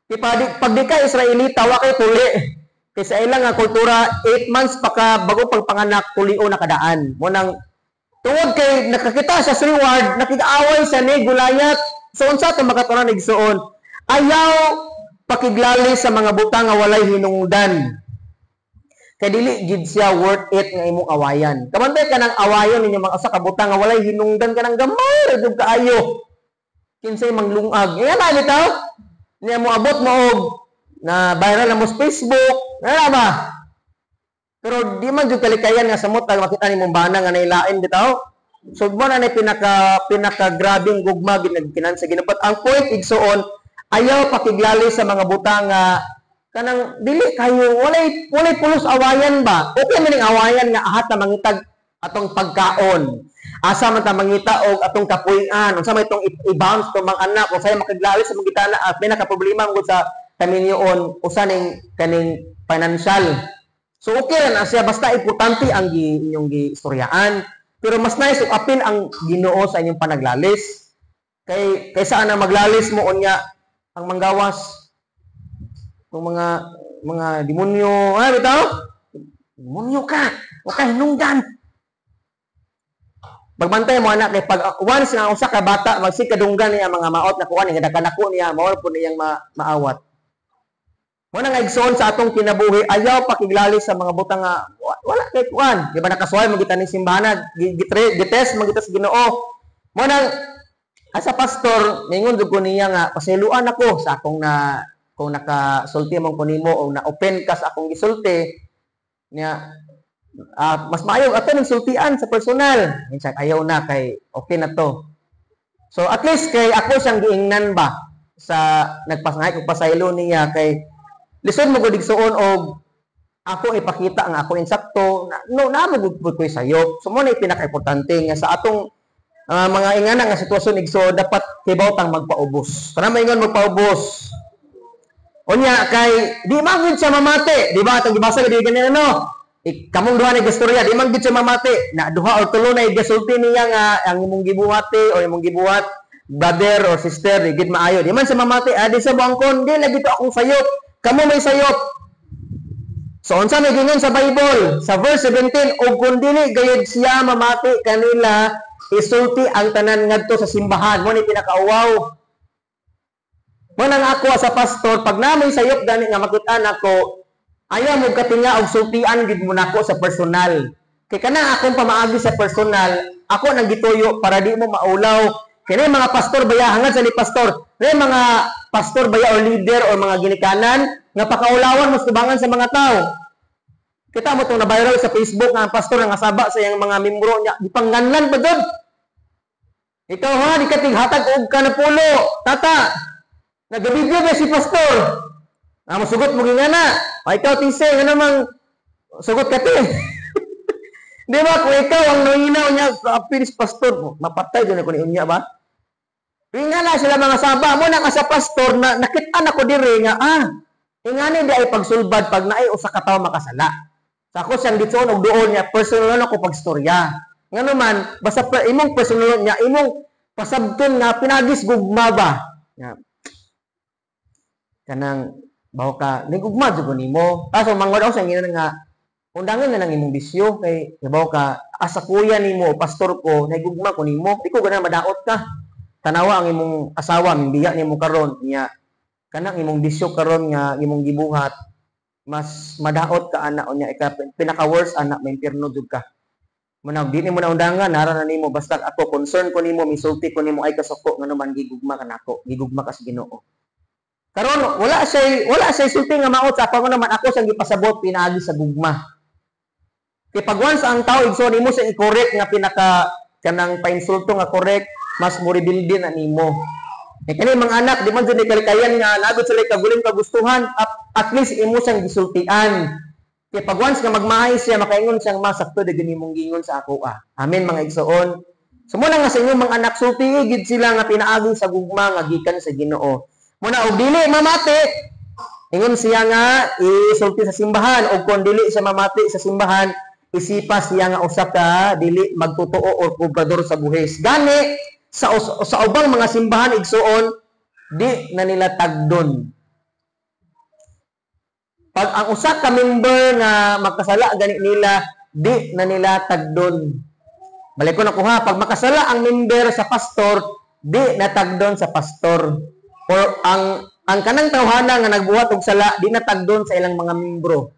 Kay pag di ka Israelita, wa kay tuli. Kay sa ilang nga kultura, 8 months pa ka bago pagpanganak, tulio na kadaan. Mo nang tungod kay nakakita siya sa reward, nakig-away siya ni Goliath. So unsa to makatunan, igsuon? Ayaw pakiglali sa mga butang nga walay hinungdan. Kay dili gid siya worth it nga imong awayan. Kabantay ka ng awayon ninyo mga usa ka butang nga walay hinungdan, ka ng gamay ra jud kaayo. Kinsay manglungag. Nga na bitaw? Niya mo abot mo og na viral na mo sa Facebook. Nga ba? Pero di man jud kalikayan nga samot ang makita nimong bana nga nailain bitaw. So mo na pinaka pinaka grabeng gugma gid nagkinan sa Ginoo. But ang point, igsuon, ayaw pakiglali sa mga butang nga kanang dili kayo walay pulos awayan ba. Okay man ning awayan nga ahat na mangitag atong pagkaon. Asa man ta mangita og atong kapuy-an, unsa may itong i-bounce tong mga anak, unsay makiglali sa mga gitana at may nakaproblema man gud sa kaminyoon usa ning kaning financial. So okay ra na siya basta importante ang inyong giistoryaan. Pero mas nice ug apil ang Ginoo sa inyong panaglalis. Kay kaysa na maglalis mo unya ang manggawas ng mga demonyo, ay bitaw? Demonyo ka. Wa ka hinungdan. Pagbantay mo anak kay pag once nga usa ka bata magsikadunggan niya mga maot na kuan nga nakanako niya, mao po niyang maawat. Mo na nga, igsoon, sa atong kinabuhi, ayaw pakiglali sa mga butang nga wala kay kuan. Di ba nakasuway mo kita ning simbahan, gitest mo kita sa Ginoo. Mo nang asa pastor, ningon jud ko niya nga pasayloan ako sa akong na kung nakasulti mo ko nimo o na-open ka sa akong gisulti niya, mas maayo ato ning sultian sa personal. Minsan ayaw na kay okay na to. So at least kay ako siyang giingnan ba sa nagpasangay kog pasaylo niya, kay lisod mo gud, igsuon, og ako ipakita ang ako insakto na, no, na mo gud ko'y sayop. So mo na pinaka-importante nga sa atong mga ingana nga sitwasyon, igsoon, dapat kibaw tang magpaubos. Kana maingon magpaubos. Unya kay di man gud siya mamati, di ba? Atong gibasa gid ganina, no? Kamong duha ni istorya, di man gud siya mamati. Na duha or tulo na igasulti niya nga ang imong gibuhati o imong gibuhat, brother or sister, di gid maayo. Di man siya mamati, adi sa buangkon, di lagi to akong sayop. Kamo may sayop. So unsa may gingon sa Bible? Sa verse 17, "Og kung dili gayud siya mamati kanila, isulti ang tanan ngadto sa simbahan." Mo ni pinakauwaw. Mo nang ako sa pastor, pag namoy sayop gani nga makita nako, ayaw mo katinga og sultian gid mo nako sa personal. Kay kana akong pamaagi sa personal, ako nang gituyo para di mo maulaw. Kini mga pastor baya, hangad sa ni pastor, kini mga pastor baya or leader or mga ginikanan nga pakaulawan mo tubangan sa mga tao. Kita mo itong na-viral sa Facebook nga ang pastor nga saba sa iyang mga membro niya, gipangganlan pa jud. "Ikaw ha, di ka tighatag og ka na pulo. Tata, nagabidyo ba si pastor?" Ah, masugot mo gingana. "O ikaw, tise, nga namang sugot ka te." Di ba, kung ikaw ang nanginaw niya, sa apilis pastor, mapatay dyan ako ni unya ba? Nga na sila mga saba mo na ka sa pastor na nakita na ko diri nga ingani di ay pagsulbad pag naay usa ka tawo makasala. Sa ako siyang ditson og duol niya, personal na ko pagstorya. Nga naman basta imong personal niya, imong pasabton nga pinagis gugma ba. Nga kanang bawo ka ni gugma jud ko nimo. Kaso mangod ako sa ingon nga undangan na lang imong bisyo kay bawo ka asa kuya nimo, pastor ko, nagugma ko nimo, di ko gana madaot ka. Tanawa ang imong asawa mimbiya nimo karon niya, kanang imong bisyo karon nga imong gibuhat, mas madaot ka ana unya, ika pinaka worst ana, may impierno jud ka. Muna di nimo na undangan, nara na nimo, basta ako concern ko nimo, misulti ko nimo, ay kasuko, ngano man gigugma ka nako, gigugma ka sa Ginoo. Karon wala siya sulti nga maot sa ako naman, ako siyang gipasabot pinaagi sa gugma. Kay pag once ang tao, igsoon, nimo siya i-correct nga pinaka kanang painsulto nga correct, mas mo na nimo. Kay kani mga anak, di man jud ni kalikayan nga nagot sila kaguling kagustuhan, at least imo siyang gisultian. Kay pag once nga magmahay siya, makaingon siyang masakto de imong gingon sa ako ah. Amen, mga igsoon. So muna nga sa inyong mga anak, sulti gid sila nga pinaagi sa gugma nga gikan sa Ginoo. Muna og dili mamati, ingon siya nga isulti sa simbahan, og kon dili siya mamati sa simbahan, isipa siya nga usa ka dili magtotoo or kobrador sa buhis. Gani sa ubang mga simbahan, igsuon, di na nila tagdon. Pag ang usa ka member nga makasala gani nila, di na nila tagdon. Balik ko na ko ha, pag makasala ang member sa pastor, di na tagdon sa pastor. Or ang kanang tawhana nga nagbuhat og sala, di na tagdon sa ilang mga membro.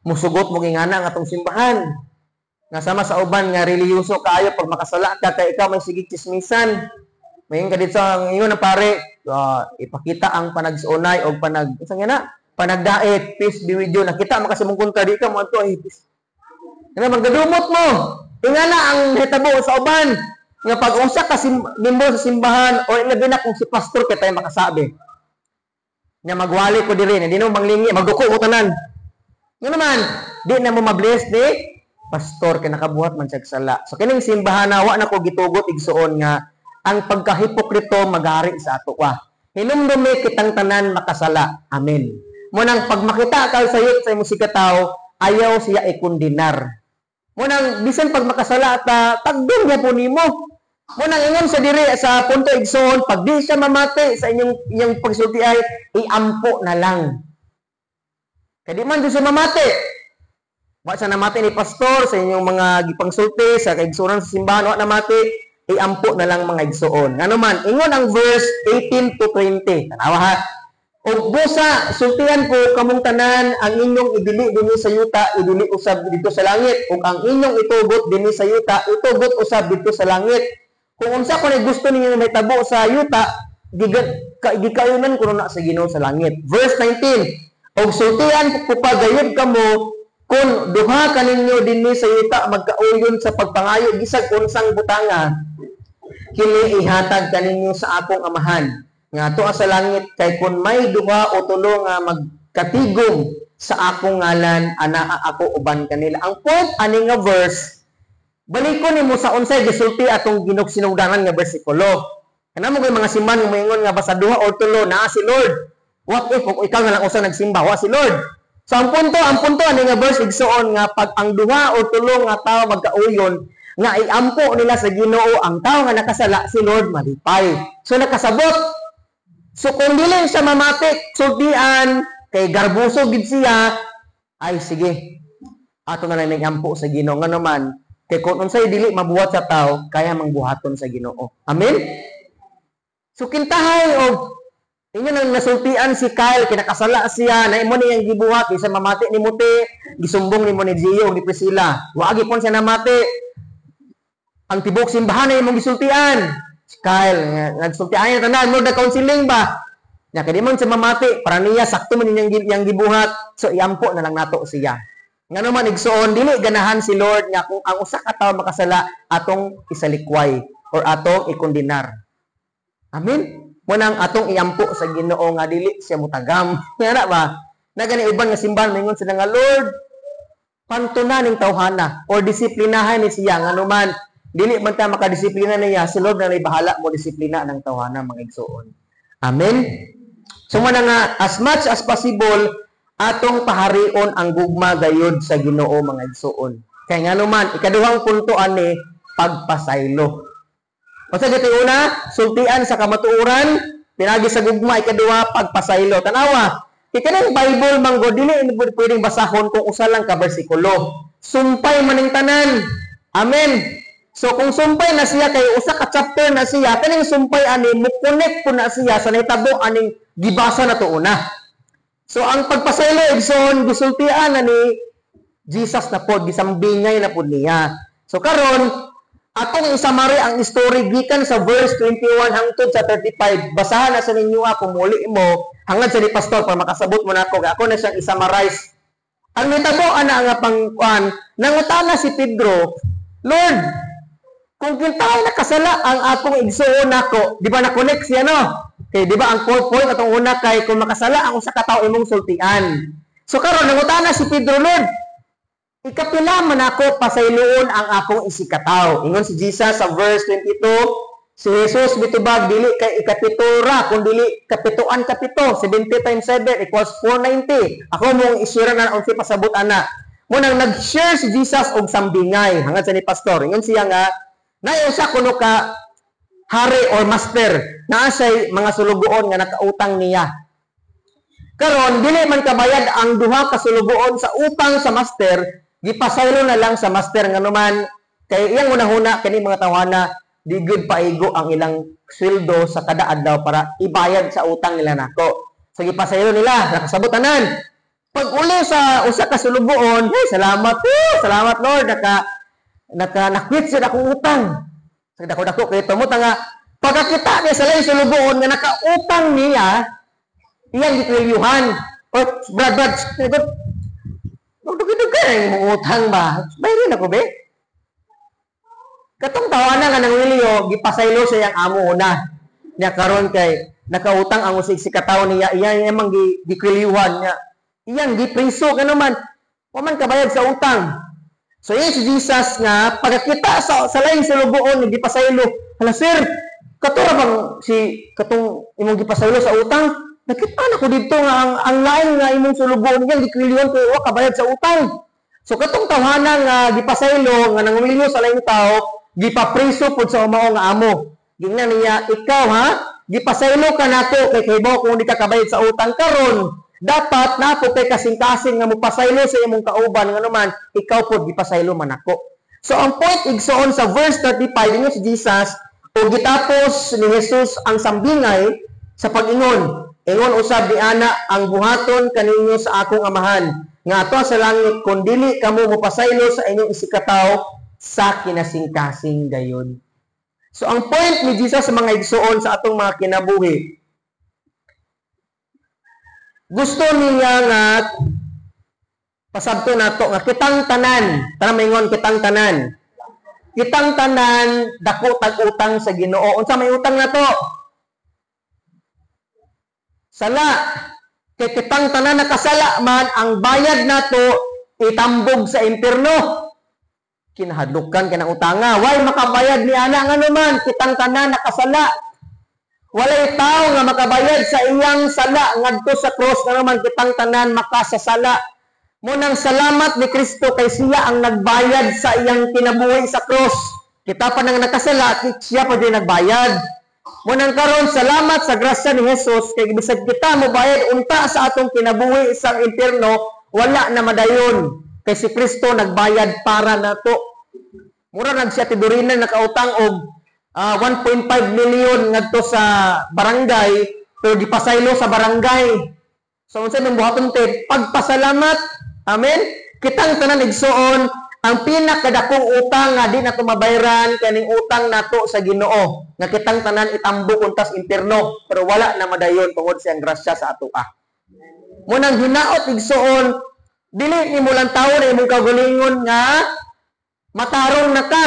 Musugot mo gingana ang atong simbahan. Nga sama sa uban nga relihiyoso kaayo, pag makasala ka kay ikaw may sige chismisan. May ka dito ang ingon ng pare, ipakita ang panagsunay o panag unsa nga na? Panagdait, peace be with you. Nakita mo kasi mong kontra, di ka mo adto ay peace. Kana magdadumot mo. Ingana ang hitabo sa uban nga pag usa ka membro sa simbahan o labi na kung si pastor kay tayo makasabi. Nga magwali ko diri, hindi mo manglingi, magduko mo tanan. Nga naman, di na mo mabless ni pastor kay nakabuhat man siya sala. So kining simbahan na wa na ko gitugot, igsuon, nga ang pagkahipokrito maghari sa ato wa. Hinumdumi kitang tanan makasala. Amen. Munang pag makita ka sayop sa imong sikataw, ayaw siya ikundinar. Munang bisan pag makasala ta, tagdong po nimo. Munang ingon sa diri sa punto, igsoon, pag di siya mamati sa inyong inyong pagsulti ay iampo na lang. Kay di man siya mamati. Wa siya namati ni pastor sa inyong mga gipangsulti sa kaigsuonan sa simbahan, wa namati, iampo na lang, mga igsoon. Ngano man, ingon ang verse 18 to 20. Tanawa ha. Og busa, sultian ko kamong tanan, ang inyong idili dinhi sa yuta, idili usab dito sa langit, ug ang inyong itugot dinhi sa yuta, itugot usab dito sa langit. Kung unsa ko gusto ninyo nga mahitabo sa yuta, gikayunan kuno na sa Ginoo sa langit. Verse 19. Og sultian ko pa gayud kamo, kung duha kaninyo dinhi sa yuta magkauyon sa pagpangayo bisag unsang butanga, kini ihatag kaninyo sa akong Amahan nga ato sa langit, kay kun may duha o tulo nga magkatigom sa akong ngalan, anaa ako uban kanila. Ang point ani nga verse, balikon nimo sa unsay gisulti atong ginugsinugdanan nga bersikulo. Kana mo kay mga simbahan nga moingon nga basta duha or tulo naa si Lord. What if kung ikaw nga lang usa nagsimba, wa si Lord? So ang punto ani nga verse, igsuon, nga pag ang duha or tulo nga tawo magkauyon nga iampo nila sa Ginoo ang tao nga nakasala, si Lord malipay. So nakasabot. So kung dili siya mamati, sultian, kay garbuso gid siya, ay sige. Ato na lang ampo sa Ginoo, ngano man kay kung unsay dili mabuhat sa tao, kaya mang buhaton sa Ginoo. Amen. So kintahay og inyo nang nasultian si Kyle, kinakasala siya, na imo niyang gibuhat, isa mamati ni Muti, gisumbong nimo ni Gio, ni Priscilla. Wa gyud siya namati. Ang tibok simbahan na imong gisultian. Si Kyle, nga nagsultian niya tanan, mo da counseling ba? Nya kay di man siya mamati, para niya sakto man niyang gibuhat, so iampo na lang nato siya. Ngano man, igsuon, dili ganahan si Lord nga kung ang usa ka tawo makasala, atong isalikway or atong ikondenar. Amen. Munang atong iampo sa Ginoo nga dili siya mutagam. Nga na ba? Na gani uban nga simbahan maingon sila nga, "Lord, pantuna ning tawhana or disiplinahan ni siya," ngano man Dili man ta makadisiplina niya, si Lord na lay bahala mo disiplina ng tawhana, mga igsoon. Amen. So mao na nga, as much as possible, atong paharion ang gugma gayud sa Ginoo, mga igsoon. Kay ngano man, ikaduhang punto ani, pagpasaylo. Unsa dito una? Sultian sa kamatuoran, pinagi sa gugma. Ikaduha, pagpasaylo. Tanawa, kay kanang Bible man gud, dili ini pwedeng basahon kung usa lang ka bersikulo. Sumpay maning tanan. Amen. So kung sumpay na siya, kay usa ka chapter na siya, kaning sumpay ani mo connect po na siya sa nahitabo aning gibasa na to una. So ang pagpasaylo, igsoon, gisultian na ni Jesus na pod, gisambingay na pod niya. So karon, atong i-summary ang story gikan sa verse 21 hangtod sa 35. Basahan na sa ninyo kung muli mo hangad sa ni pastor para makasabot mo nako, kay ako na siyang i-summarize. Ang nitabo ana nga pangkuan, nangutana si Pedro, "Lord, kung kintahay nakasala ang akong igsuon nako," di ba na-connect siya, no? Kay di ba ang fourth point atong una kay kung makasala ang usa ka tawo, imong sultian. So karon nangutana si Pedro, "Lord, ikapila man ako pasayloon ang akong isigkatawo?" Ingon si Jesus sa verse 22, si Jesus mitubag, "Dili kay ikapito ra, kun dili kapitoan kapito, 70 times 7 equals 490." Ako mong i-share na unsi pasabot ana. Munang nag-share si Jesus og sambingay hangad sa ni pastor. Ingon siya nga naay usa kuno ka hari or master, naa siya'y mga sulugoon nga nakautang niya. Karon dili man kabayad ang duha ka sulugoon sa utang sa master, gipasaylo na lang sa master, nganuman kay iyang hunahuna, kani mga tawhana di gyud paigo ang ilang sweldo sa kada adlaw para ibayad sa utang nila nako. So gipasaylo nila, nakasabot tanan. Pag uli sa usa ka sulugoon, "Hey, salamat po, salamat Lord, naka naka nakwit sa akong utang." Sa dako-dako kay tumuta nga pagkakita niya sa laing sulugoon nga nakautang niya, iyang gikwilyuhan. "Oh, Brad, Brad, magdugay-dugay mo utang ba? Bayarin ako be." Katong tawana nga nangwilyo, gipasaylo sa iyang amo una. Niya karon kay nakautang ang usig si katawo niya, iya emang gikwilyuhan niya. Iyang gipriso ka naman. Wa man kabayad sa utang. So yun si Jesus nga pagkakita sa laing sulugoon nga gipasaylo, "Hala sir, kato ra bang si katong imong gipasaylo sa utang? Nakita na ko dito nga ang laing nga imong sulugoon iyang gikwilyuhan kay wa kabayad sa utang." So katong tawhana nga gipasaylo nga nangwilyo sa laing tao, gipapriso pud sa mao nga amo. Gingnan niya, "Ikaw ha, gipasaylo ka nako kay kahibaw kung di ka kabayad sa utang. Karon, dapat naa po kay kasing-kasing nga mopasaylo sa imong kauban, nganuman ikaw pod gipasaylo man ako." So ang point, igsoon, sa verse 35, ingon si Jesus, ug gitapos ni Jesus ang sambingay sa pag-ingon, "Ingon usab ni ana ang buhaton kaninyo sa akong Amahan nga ato sa langit kung dili kamo mopasaylo sa inyong isigkatawo sa kinasingkasing gayon." So ang point ni Jesus sa mga igsoon sa atong mga kinabuhi, gusto niya nga pasabto nato nga kitang tanan, tanan maingon, "Kitang tanan." Kitang tanan dako tag utang sa Ginoo. Unsa may utang nato? Sala. Kay kitang tanan nakasala man, ang bayad nato itambog sa impierno. Kinahadlukan ka ng utanga. Way makabayad ni ana, nganuman kitang tanan nakasala. Walay tao nga makabayad sa iyang sala ngadto sa cross, nganuman kitang tanan makasasala. Munang salamat ni Kristo kay siya ang nagbayad sa iyang kinabuhi sa cross. Kita pa nang nakasala, siya pa din nagbayad. Munang karon, salamat sa grasya ni Jesus kay bisag kita mobayad unta sa atong kinabuhi sa impierno, wala na madayon kay si Kristo nagbayad para nato. Mura nag siya tidurinan nakautang og 1.5 million ngadto sa barangay pero gipasaylo sa barangay. So unsa nang buhaton te? Pagpasalamat. Amen. Kitang tanan, igsoon, ang pinakadakong utang nga di nato mabayran kaning utang nato sa Ginoo nga kitang tanan itambok untas impierno, pero wala na madayon tungod sa iyang grasya sa atoa. Munang hinaot, igsoon, dili nimo lang tawo na imong kaugalingon nga matarong na ka.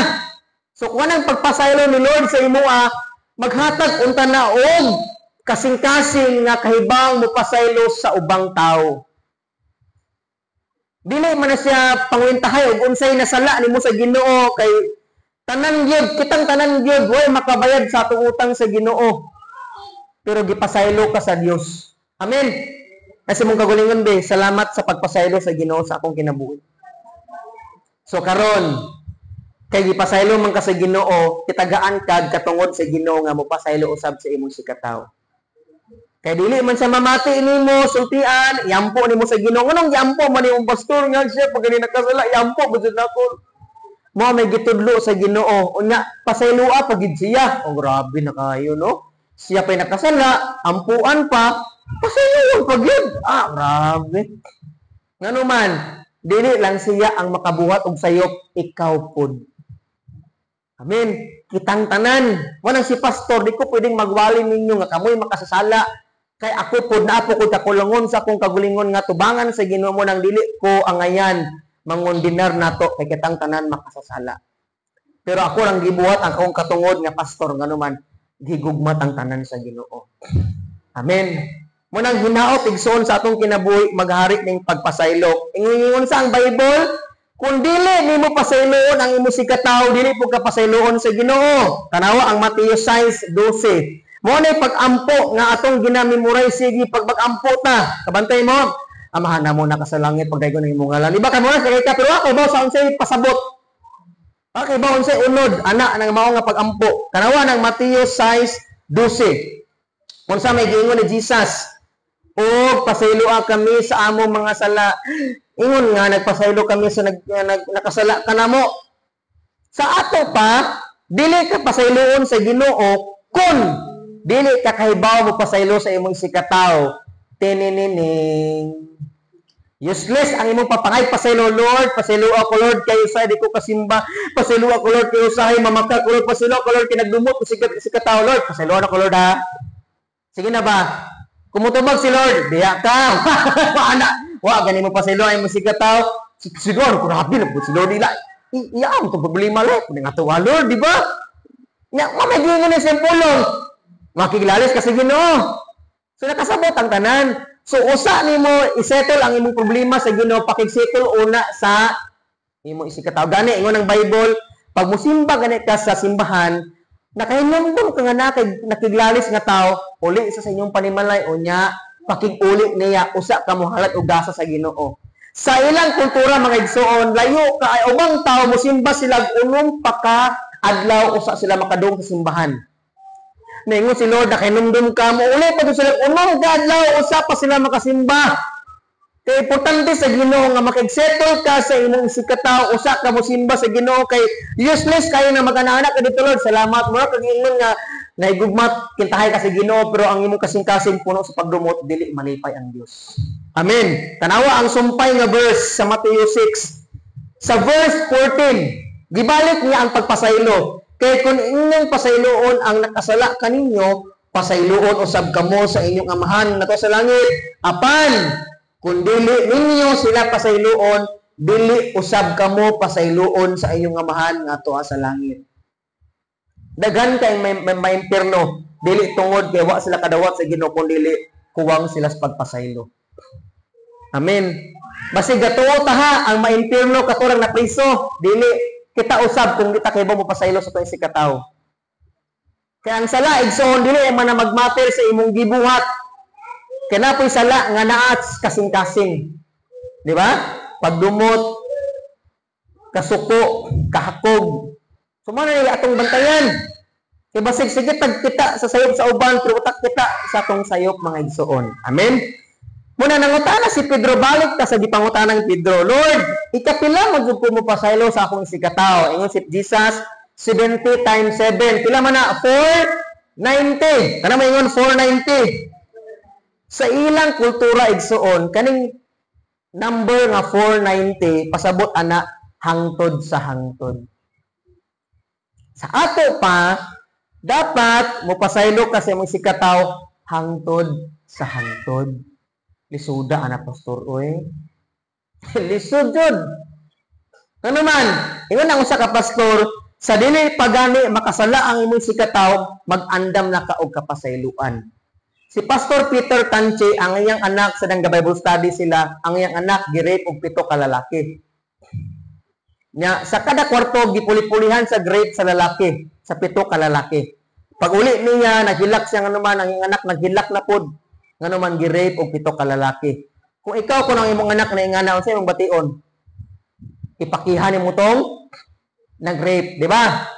So kung anang pagpasaylo ni Lord sa imoa, maghatag unta na og kasing-kasing nga kahibang mopasaylo sa ubang tao. Dili man na siya pangwentahay og unsay nasala nimo sa Ginoo kay Tanan gyud, kitang tanan gyud, way makabayad sa atong utang sa Ginoo. Pero gipasaylo ka sa Dios. Amen. Kasi mong kagulingon be, salamat sa pagpasaylo sa Ginoo sa akong kinabuhi. So karon, kay gipasaylo man ka sa Ginoo, kitagaan kag katungod sa Ginoo nga mopasaylo usab sa imong sikatawo. Kay dili man siya mamati nimo, sultian, yampo nimo sa Ginoo. Nganong yampo man imong pastor nga siya pag gani nakasala, yampo ba jud nako? Mo may gitudlo sa Ginoo. Unya pasayloa pa gid siya. Oh, grabe na kayo, no? Siya pa'y nakasala, ampuan pa, pasayloan pa gid. Ah, grabe. Ngano man, dili lang siya ang makabuhat og sayop, ikaw pod. Amen. Kitang tanan. Wanang si pastor, di ko pwedeng magwali ninyo nga kamoy makasasala. Kay ako pod naa po ko'y kakulangon sa akong kagulingon nga tubangan sa Ginoo mo nang dili ko angayan mangondinar nato kay kitang tanan makasasala. Pero ako lang gibuhat ang akong katungod nga pastor, ngano man gigugmat ang tanan sa Ginoo. Amen. Munang hinaot, igsoon, sa atong kinabuhi maghari ning pagpasaylo. Ingon sa ang Bible, kung dili nimo pasayloon ang imong sikatawo, dili po ka pasayloon sa Ginoo. Tanawa ang Mateo 6:12. Mo na pag-ampo nga atong ginamemorize sige pag mag-ampo ta. Kabantay mo. Amahan namo na ka sa langit, pagdaygon ang imong ngalan. Iba ka mo na ka, pero ako ba sa unsay pasabot? Okay ba unsay unod ana nang mao nga pag-ampo? Tanawa ng Mateo 6:12. Unsa may giingon ni Jesus? O pasayloa kami sa among mga sala. Ingon nga nagpasaylo kami sa nakasala kanamo. Sa ato pa, dili ka pasayloon sa Ginoo kun dili ka kahibaw mo pasaylo sa imong sikatawo. Tininining. Useless ang imong papangay pasaylo, Lord, pasaylo ako, Lord, kayo sa di ko kasimba, pasaylo ako, Lord, kayo sa mamaka ko, Lord, pasaylo ako, Lord, kinagdumot ko sikatawo, Lord, pasaylo ako, Lord, ha. Sige na ba? Kumutubag si Lord, diya ka. Ana, wa gani mo pasaylo ay mo sikatawo. Si Lord, grabe na po si Lord ila. Iya ang problema, Lord, kung nga tuwa, Lord, di ba? Nya, mamay giingon ni siyang pulong. Makiglalis ka sa Ginoo. So nakasabot ang tanan. So usa nimo isettle ang imong problema sa Ginoo, pakigsettle una sa imo isikatawo. Gani ingon ang Bible, pag musimba gani ka sa simbahan, nakahinumdum ka nga nakiglalis nga tao, uli sa inyong panimalay unya pakig-uli niya, usa ka mohalat og gasa sa Ginoo. Sa ilang kultura, mga igsoon, layo ka ay ubang tao musimba sila unom pa ka adlaw usa sila makadung sa simbahan. Naingon si Lord, nakahinumdum ka mo, uli pa sila unom ka adlaw usa pa sila makasimba. Kay importante sa Ginoo nga makigsettle ka sa imong isikatawo, usa ka mosimba sa Ginoo, kay useless kayo na mag-anak ka dito, Lord. Salamat mo kag ingon nga naigugmat kintahay ka sa Ginoo, pero ang imong kasing-kasing puno sa pagdumot, dili malipay ang Dios. Amen. Tanawa ang sumpay nga verse sa Mateo 6. Sa verse 14, gibalik niya ang pagpasaylo. Kay kung inyong pasayloon ang nakasala kaninyo, pasayloon usab kamo sa inyong Amahan nga sa langit. Apan kung dili ninyo sila pasayloon, dili usab kamo pasayloon sa inyong Amahan nga tuwa sa langit. Daghan kay may impierno, dili tungod kay wa sila kadawat sa Ginoo, kun dili kuwang sila sa pagpasaylo. Amen. Basig gatuo ta ha ang maimpierno katurang na priso, dili kita usab kung kita kay mo pasaylo sa tuong sikatawo. Kaya ang sala, igsoon, dili man na magmatter sa imong gibuhat. Kaya na po'y sala nga naats kasing-kasing. Di ba? Pagdumot, kasuko, kahakog. So, mana nila atong bantayan. Kaya basig sige tag kita sa sayop sa uban, pero utak kita sa atong sayop, mga igsoon. Amen? Muna nangutana si Pedro, balik ta sa gipangutanang Pedro, Lord, ikapila man jud ko mo pasaylo sa akong isikatawo? Ingon si Jesus, 70 times 7. Pila man na? 490. Kana maingon 490. Sa ilang kultura, igsoon, kaning number nga 490 pasabot ana hangtod sa hangtod. Sa ato pa, dapat mopasaylo ka sa imong sikataw hangtod sa hangtod. Lisuda ana, pastor, oy. Lisod jud. Ano man, ingon ang usa ka pastor, sa dili pagani makasala ang imong sikataw, mag-andam na ka og kapasayloan. Si Pastor Peter Tanche, ang iyang anak sa dang Bible study sila, ang iyang anak gi-rape og 7 ka lalaki. Nya sa kada kwarto gipuli-pulihan sa rape sa lalaki, sa 7 ka lalaki. Pag uli niya naghilak siya nganuman ang iyang anak naghilak na pod nganuman gi-rape og 7 ka lalaki. Kung ikaw kun ang imong anak na ingana, unsa imong bation? Ipakihan nimo tong nag-rape, di ba?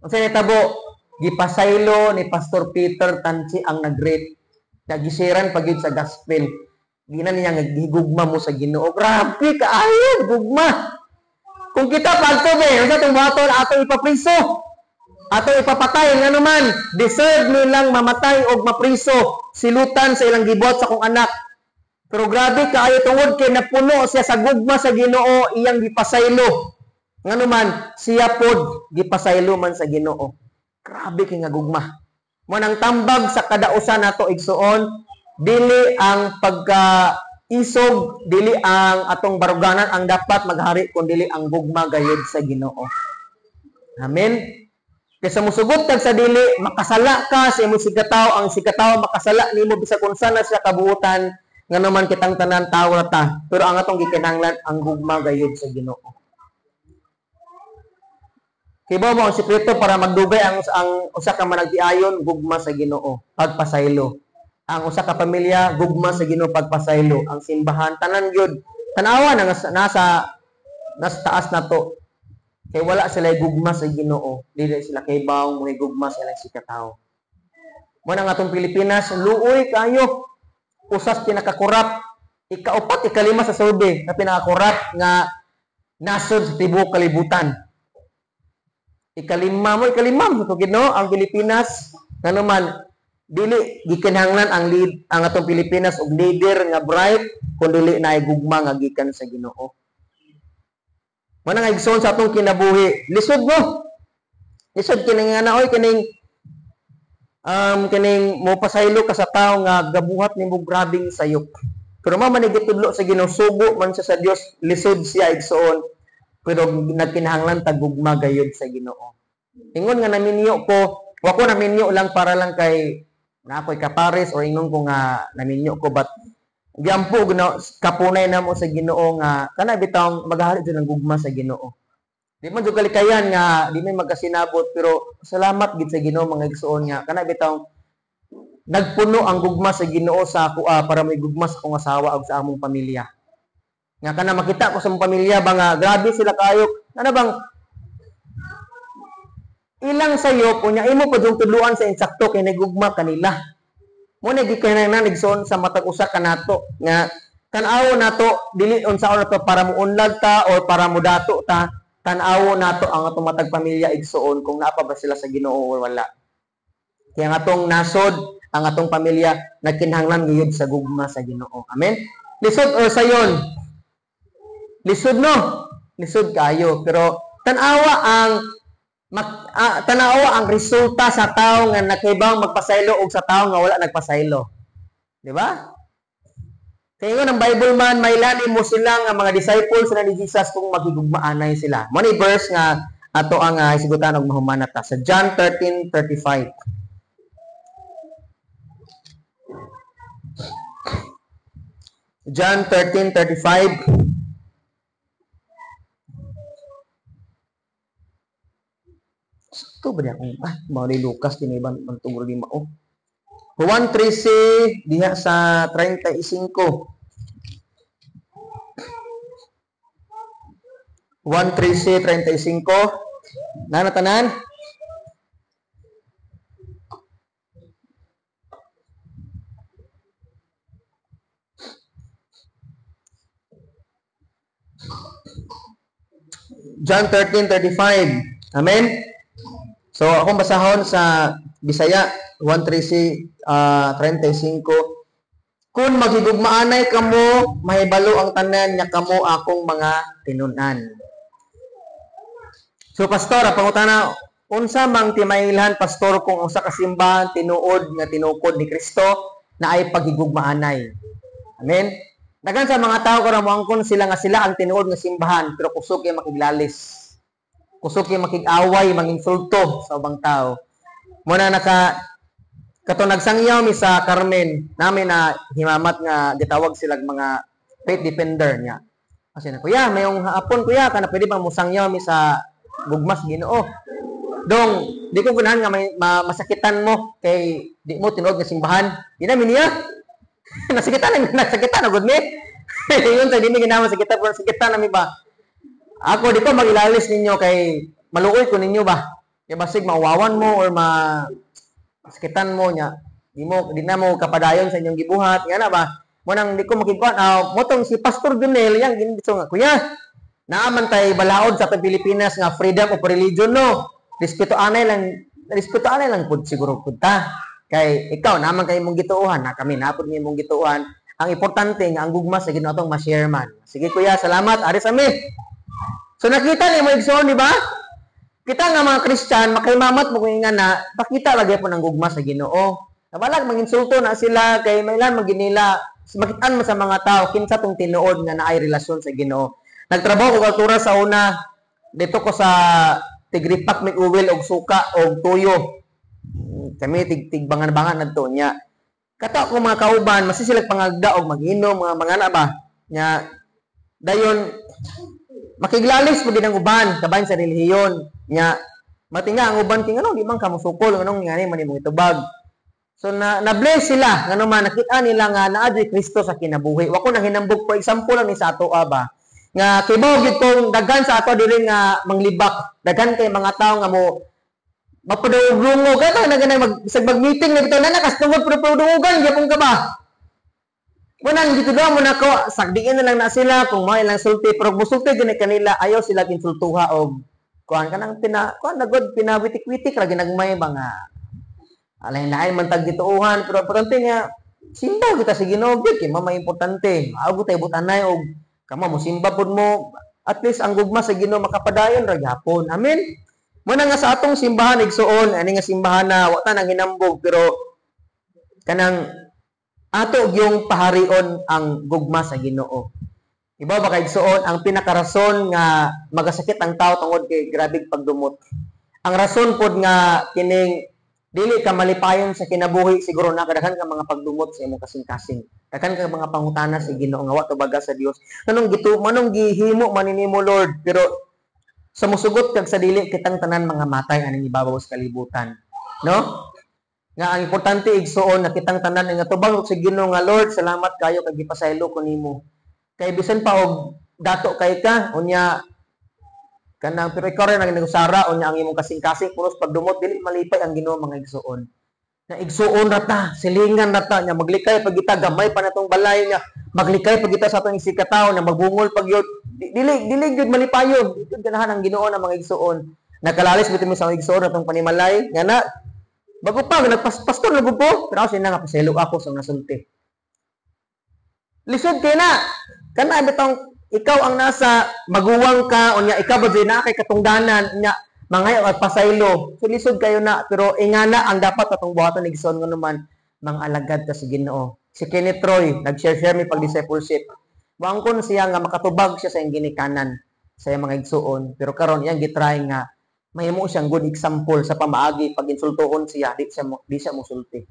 Unsa nitabo? Gipasaylo ni Pastor Peter Tansi ang nag-rape. Nagisiran pa gyud sa gospel. Gina niya nga gigugma mo sa Ginoo. Grabe kaayo gugma. Kung kita pagto be, unsa tong buhaton ato ipapriso. Ato ipapatay nganuman deserve nilang mamatay og mapriso, silutan sa ilang gibuhat sa kong anak. Pero grabe kaayo tungod kay napuno siya sa gugma sa Ginoo, iyang gipasaylo. Nganuman siya pod gipasaylo man sa Ginoo. Grabe kay nga gugma. Mo nang tambag sa kada usa nato igsuon, dili ang pagka-isog, dili ang atong baruganan ang dapat maghari, kun dili ang gugma gayud sa Ginoo. Amen. Kaysa musugot kag sa dili, makasala ka sa imong sigataw, ang sigataw makasala nimo bisag unsa na siya kabuutan, nganuman kitang tanan tawo ra ta. Pero ang atong gikinahanglan ang gugma gayud sa Ginoo. Kibaw mo ang sikreto para magdugay ang usa ka managtiayon, gugma sa Ginoo, pagpasaylo. Ang usa ka pamilya, gugma sa Ginoo, pagpasaylo. Ang simbahan, tanan gyud. Tan-awa na nasa taas na to. Kay wala sila gugma sa Ginoo, dili sila kaybaw mo gugma sa ilang sikatawo. Mo na nga atong Pilipinas, luoy kayo. Usas pinakakorap, ikaupat, ikalima sa survey na pinakakorap nga nasod sa tibuok kalibutan. Ikalima mo, ito no, ang Pilipinas, nganuman dili gikinahanglan ang lead ang atong Pilipinas og leader nga bright kun dili naay gugma nga gikan sa Ginoo. Mo na nga igsoon sa atong kinabuhi, lisod mo. Lisod kining nga naoy kining kining mo pasaylo ka sa tawo nga gabuhat nimo grabing sayop. Pero mao man gitudlo sa Ginoo, sugo man siya sa Dios, lisod siya igsoon. Pero nagkinahanglan ta gugma gayud sa Ginoo. Ingon nga naminyo ko, wa ko naminyo lang para lang kay na ako'y kapares or ingon ko nga naminyo ko, but giampo kapunay namo sa Ginoo nga kana bitawng maghari jud ang gugma sa Ginoo. Di man jud kalikayan nga di may magkasinabot, pero salamat gid sa Ginoo mga igsoon nga kana bitawng nagpuno ang gugma sa Ginoo sa ako para may gugma sa akong asawa ug sa among pamilya. Nga kana makita ko sa among pamilya ba nga grabe sila kayo, ana bang ilang sayop unya imo pa jung tudluan sa insakto kay nagugma kanila. Mo na gikinahanglan igsoon sa matag usa kanato nga tan-aw nato dili unsaon nato para muunlag ta or para mudato ta, tan-aw nato ang atong matag pamilya igsoon kung naa pa ba sila sa Ginoo or wala. Kaya ang atong nasod, ang atong pamilya nagkinahanglan gayud sa gugma sa Ginoo. Amen. Lisod or sayon? Lisod no? Lisod kayo, pero tan-awa ang tanawa ang resulta sa tao nga nakaibang magpasaylo og sa tao nga wala nagpasaylo. Di ba? Kaya nga ng Bible man, mailani mo sila nga mga disciples na ni Jesus kung magigugmaanay sila. Mo ni verse nga ato ang hisgutan og mahumana ta sa John 13:35. John 13:35. Ito ba niya kung, mao ni Lucas, kiniban, mantungro ni Mao. Juan 13, diha sa 35. Juan 13, 35. Nanatanan? John 13:35. Amen? So, akong basahon sa Bisaya, 1:13, 35. Kung magigugmaanay kamo, mahibalo ang tanan nga kamo akong mga tinunan. So, pastor, ang pangutana, unsa mang timailhan, pastor, kung usa ka simbahan tinuod nga tinukod ni Kristo na ay pagigugmaanay? Amen? Daghan sa mga tao karon moangkon sila nga sila ang tinuod nga simbahan, pero kusog kay makiglalis. Kusog kay makig-away, manginsulto sa ubang tao. Muna naka kato nagsangyaw mi sa Carmen, namin na himamat nga gitawag sila mga faith defender niya. Kasi na, "Kuya, mayong hapon, kuya, kana pwede bang musangyaw mi sa gugma sa Ginoo? Dong, di ko ganahan nga may masakitan mo kay di mo tinuod nga simbahan." Di na mi niya. Nasakitan na, nasakitan na gud mi. Yun sa di mi ginawa sakitan, pero sakitan na mi ba. Ako di ko magilalis ninyo kay maluoy ko ninyo ba. Kay basig mauwawan mo or ma sakitan mo nya. Di na mo kapadayon sa inyong gibuhat nga na ba. Mo nang di ko makikuan motong si Pastor Junel yang ginso nga, "Kuya, naaman tay balaod sa atong Pilipinas nga freedom of religion, no. Respeto anay lang pud siguro pud ta. Kay ikaw naman kay imong gituohan, na kami na pud imong gituohan. Ang importante nga ang gugma sa Ginoo atong ma-share man." "Sige, kuya, salamat. Ari sa mi." So nakita ni mo, igsoon, di ba? Kita nga mga Christian, makaimamat mo kung nga na, pakita lagi po ng gugma sa Ginoo. Nabalag manginsulto na sila kay mailan maginila, makitaan mo sa mga tao kinsa tong tinuod nga naay relasyon sa Ginoo. Nagtrabaho ko kultura sa una dito ko sa Tigripak may uwil og suka og tuyo. Kami tig tigbangan-bangan nadto niya. Kato ko mga kauban, masisilag pangagda og mag-inom, mga na ba? Nya dayon makiglalis mo din ang uban kabahin sa relihiyon. Nya matinga ang uban kay ngano di man ka mosukol, nganong ngani man imong itubag. So na na-bless sila ngano man nakita nila nga naa jud Kristo sa kinabuhi. Wa ko nang hinambog, for example lang ni sa ato ba. Nga kibaw gyud kong daghan sa ato diri nga manglibak. Daghan kay mga tawo nga mo mapadungog ka na ganay mag bisag mag-meeting na bitaw na nakastungod pero padungogan gyapon ka ba. Munang dito daw mo nako sagdiin na lang na sila kung mao ilang sulti, pero musulti gani kanila, ayaw sila insultuha og kuan kanang pina kuan na god pinawitik-witik ra ginagmay ba nga alay lain man tag gituohan, pero importante nga simba kita sa Ginoo gyud kay mao importante. Maago tay butanay og kamo mo simba pud mo, at least ang gugma sa Ginoo makapadayon ra gyapon. Amen. Muna nga sa atong simbahan, igsuon, ani nga simbahan na wa ta nang hinambog, pero kanang ato gyung paharion ang gugma sa Ginoo. Iba ba kay, igsuon, ang pinakarason nga magasakit ang tao tungod kay grabeg pagdumot. Ang rason pod nga kining dili ka malipayon sa kinabuhi, siguro na kadaghan ka mga pagdumot sa imong kasing-kasing. Daghan ka mga pangutana sa Ginoo nga wa tubaga sa Dios. Nganong gitu manong gihimo man nimo, Lord? Pero sa musugot kag sa dili, kitang tanan mga matay aning ibabaw sa kalibutan. No? Nga ang importante, igsuon, na kitang tanan nga tubag sa Ginoo nga, "Lord, salamat kayo kay gipasaylo ko nimo." Kay bisan pa og dato kay ka unya kanang pero ikaw rin ang nagusara unya ang imong kasing-kasing puros pagdumot, dili malipay ang Ginoo, mga igsuon. Na igsuon ra ta, silingan ra ta nya maglikay pag kita, gamay pa natong balay nya maglikay pag kita sa atong isigkatawo na magbungol pag yun dili dili gyud malipayon, di gyud ganahan ang Ginoo na mga igsuon. Nakalalis bitin mo sa mga igsuon atong panimalay nga na bago pa nagpaspastor na po, pero ako sina nga paselo ako sa nasulti. Lisod kay na kana bitong ikaw ang nasa maguwang ka unya ikaw ba jud na kay katungdanan nya mangayo at pasaylo. So lisod kayo na, pero ingana ang dapat atong buhaton, igsoon, nga naman mga alagad ka sa Ginoo. Si Kenneth Roy nag-share-share mi pag discipleship. Moangkon siya nga makatubag siya sa iyang ginikanan sa iyang mga igsuon, pero karon iyang gitry nga mahimo siyang good example sa pamaagi pag insultuhon siya, di siya mosulti.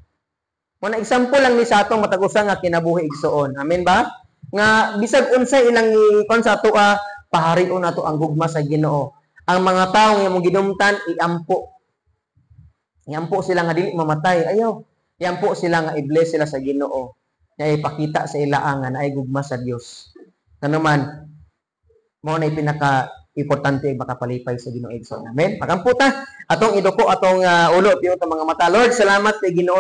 Mo na example lang ni sa atong matag usa nga kinabuhi, igsuon. Amen ba? Nga bisag unsay ilang ikon sa atoa, paharion nato ang gugma sa Ginoo. Ang mga tawo nga imong ginumtan, iampo. Iampo sila nga dili mamatay. Ayaw. Iampo sila nga i-bless sila sa Ginoo. Nga ipakita sa ila nga naay gugma sa Dios. Ngano man mao na pinaka importante makapalipay sa Ginoo, igsoon. Amen. Pagampo ta, atong iduko atong ulo, piyot ang mga mata. Lord, salamat kay Ginoo.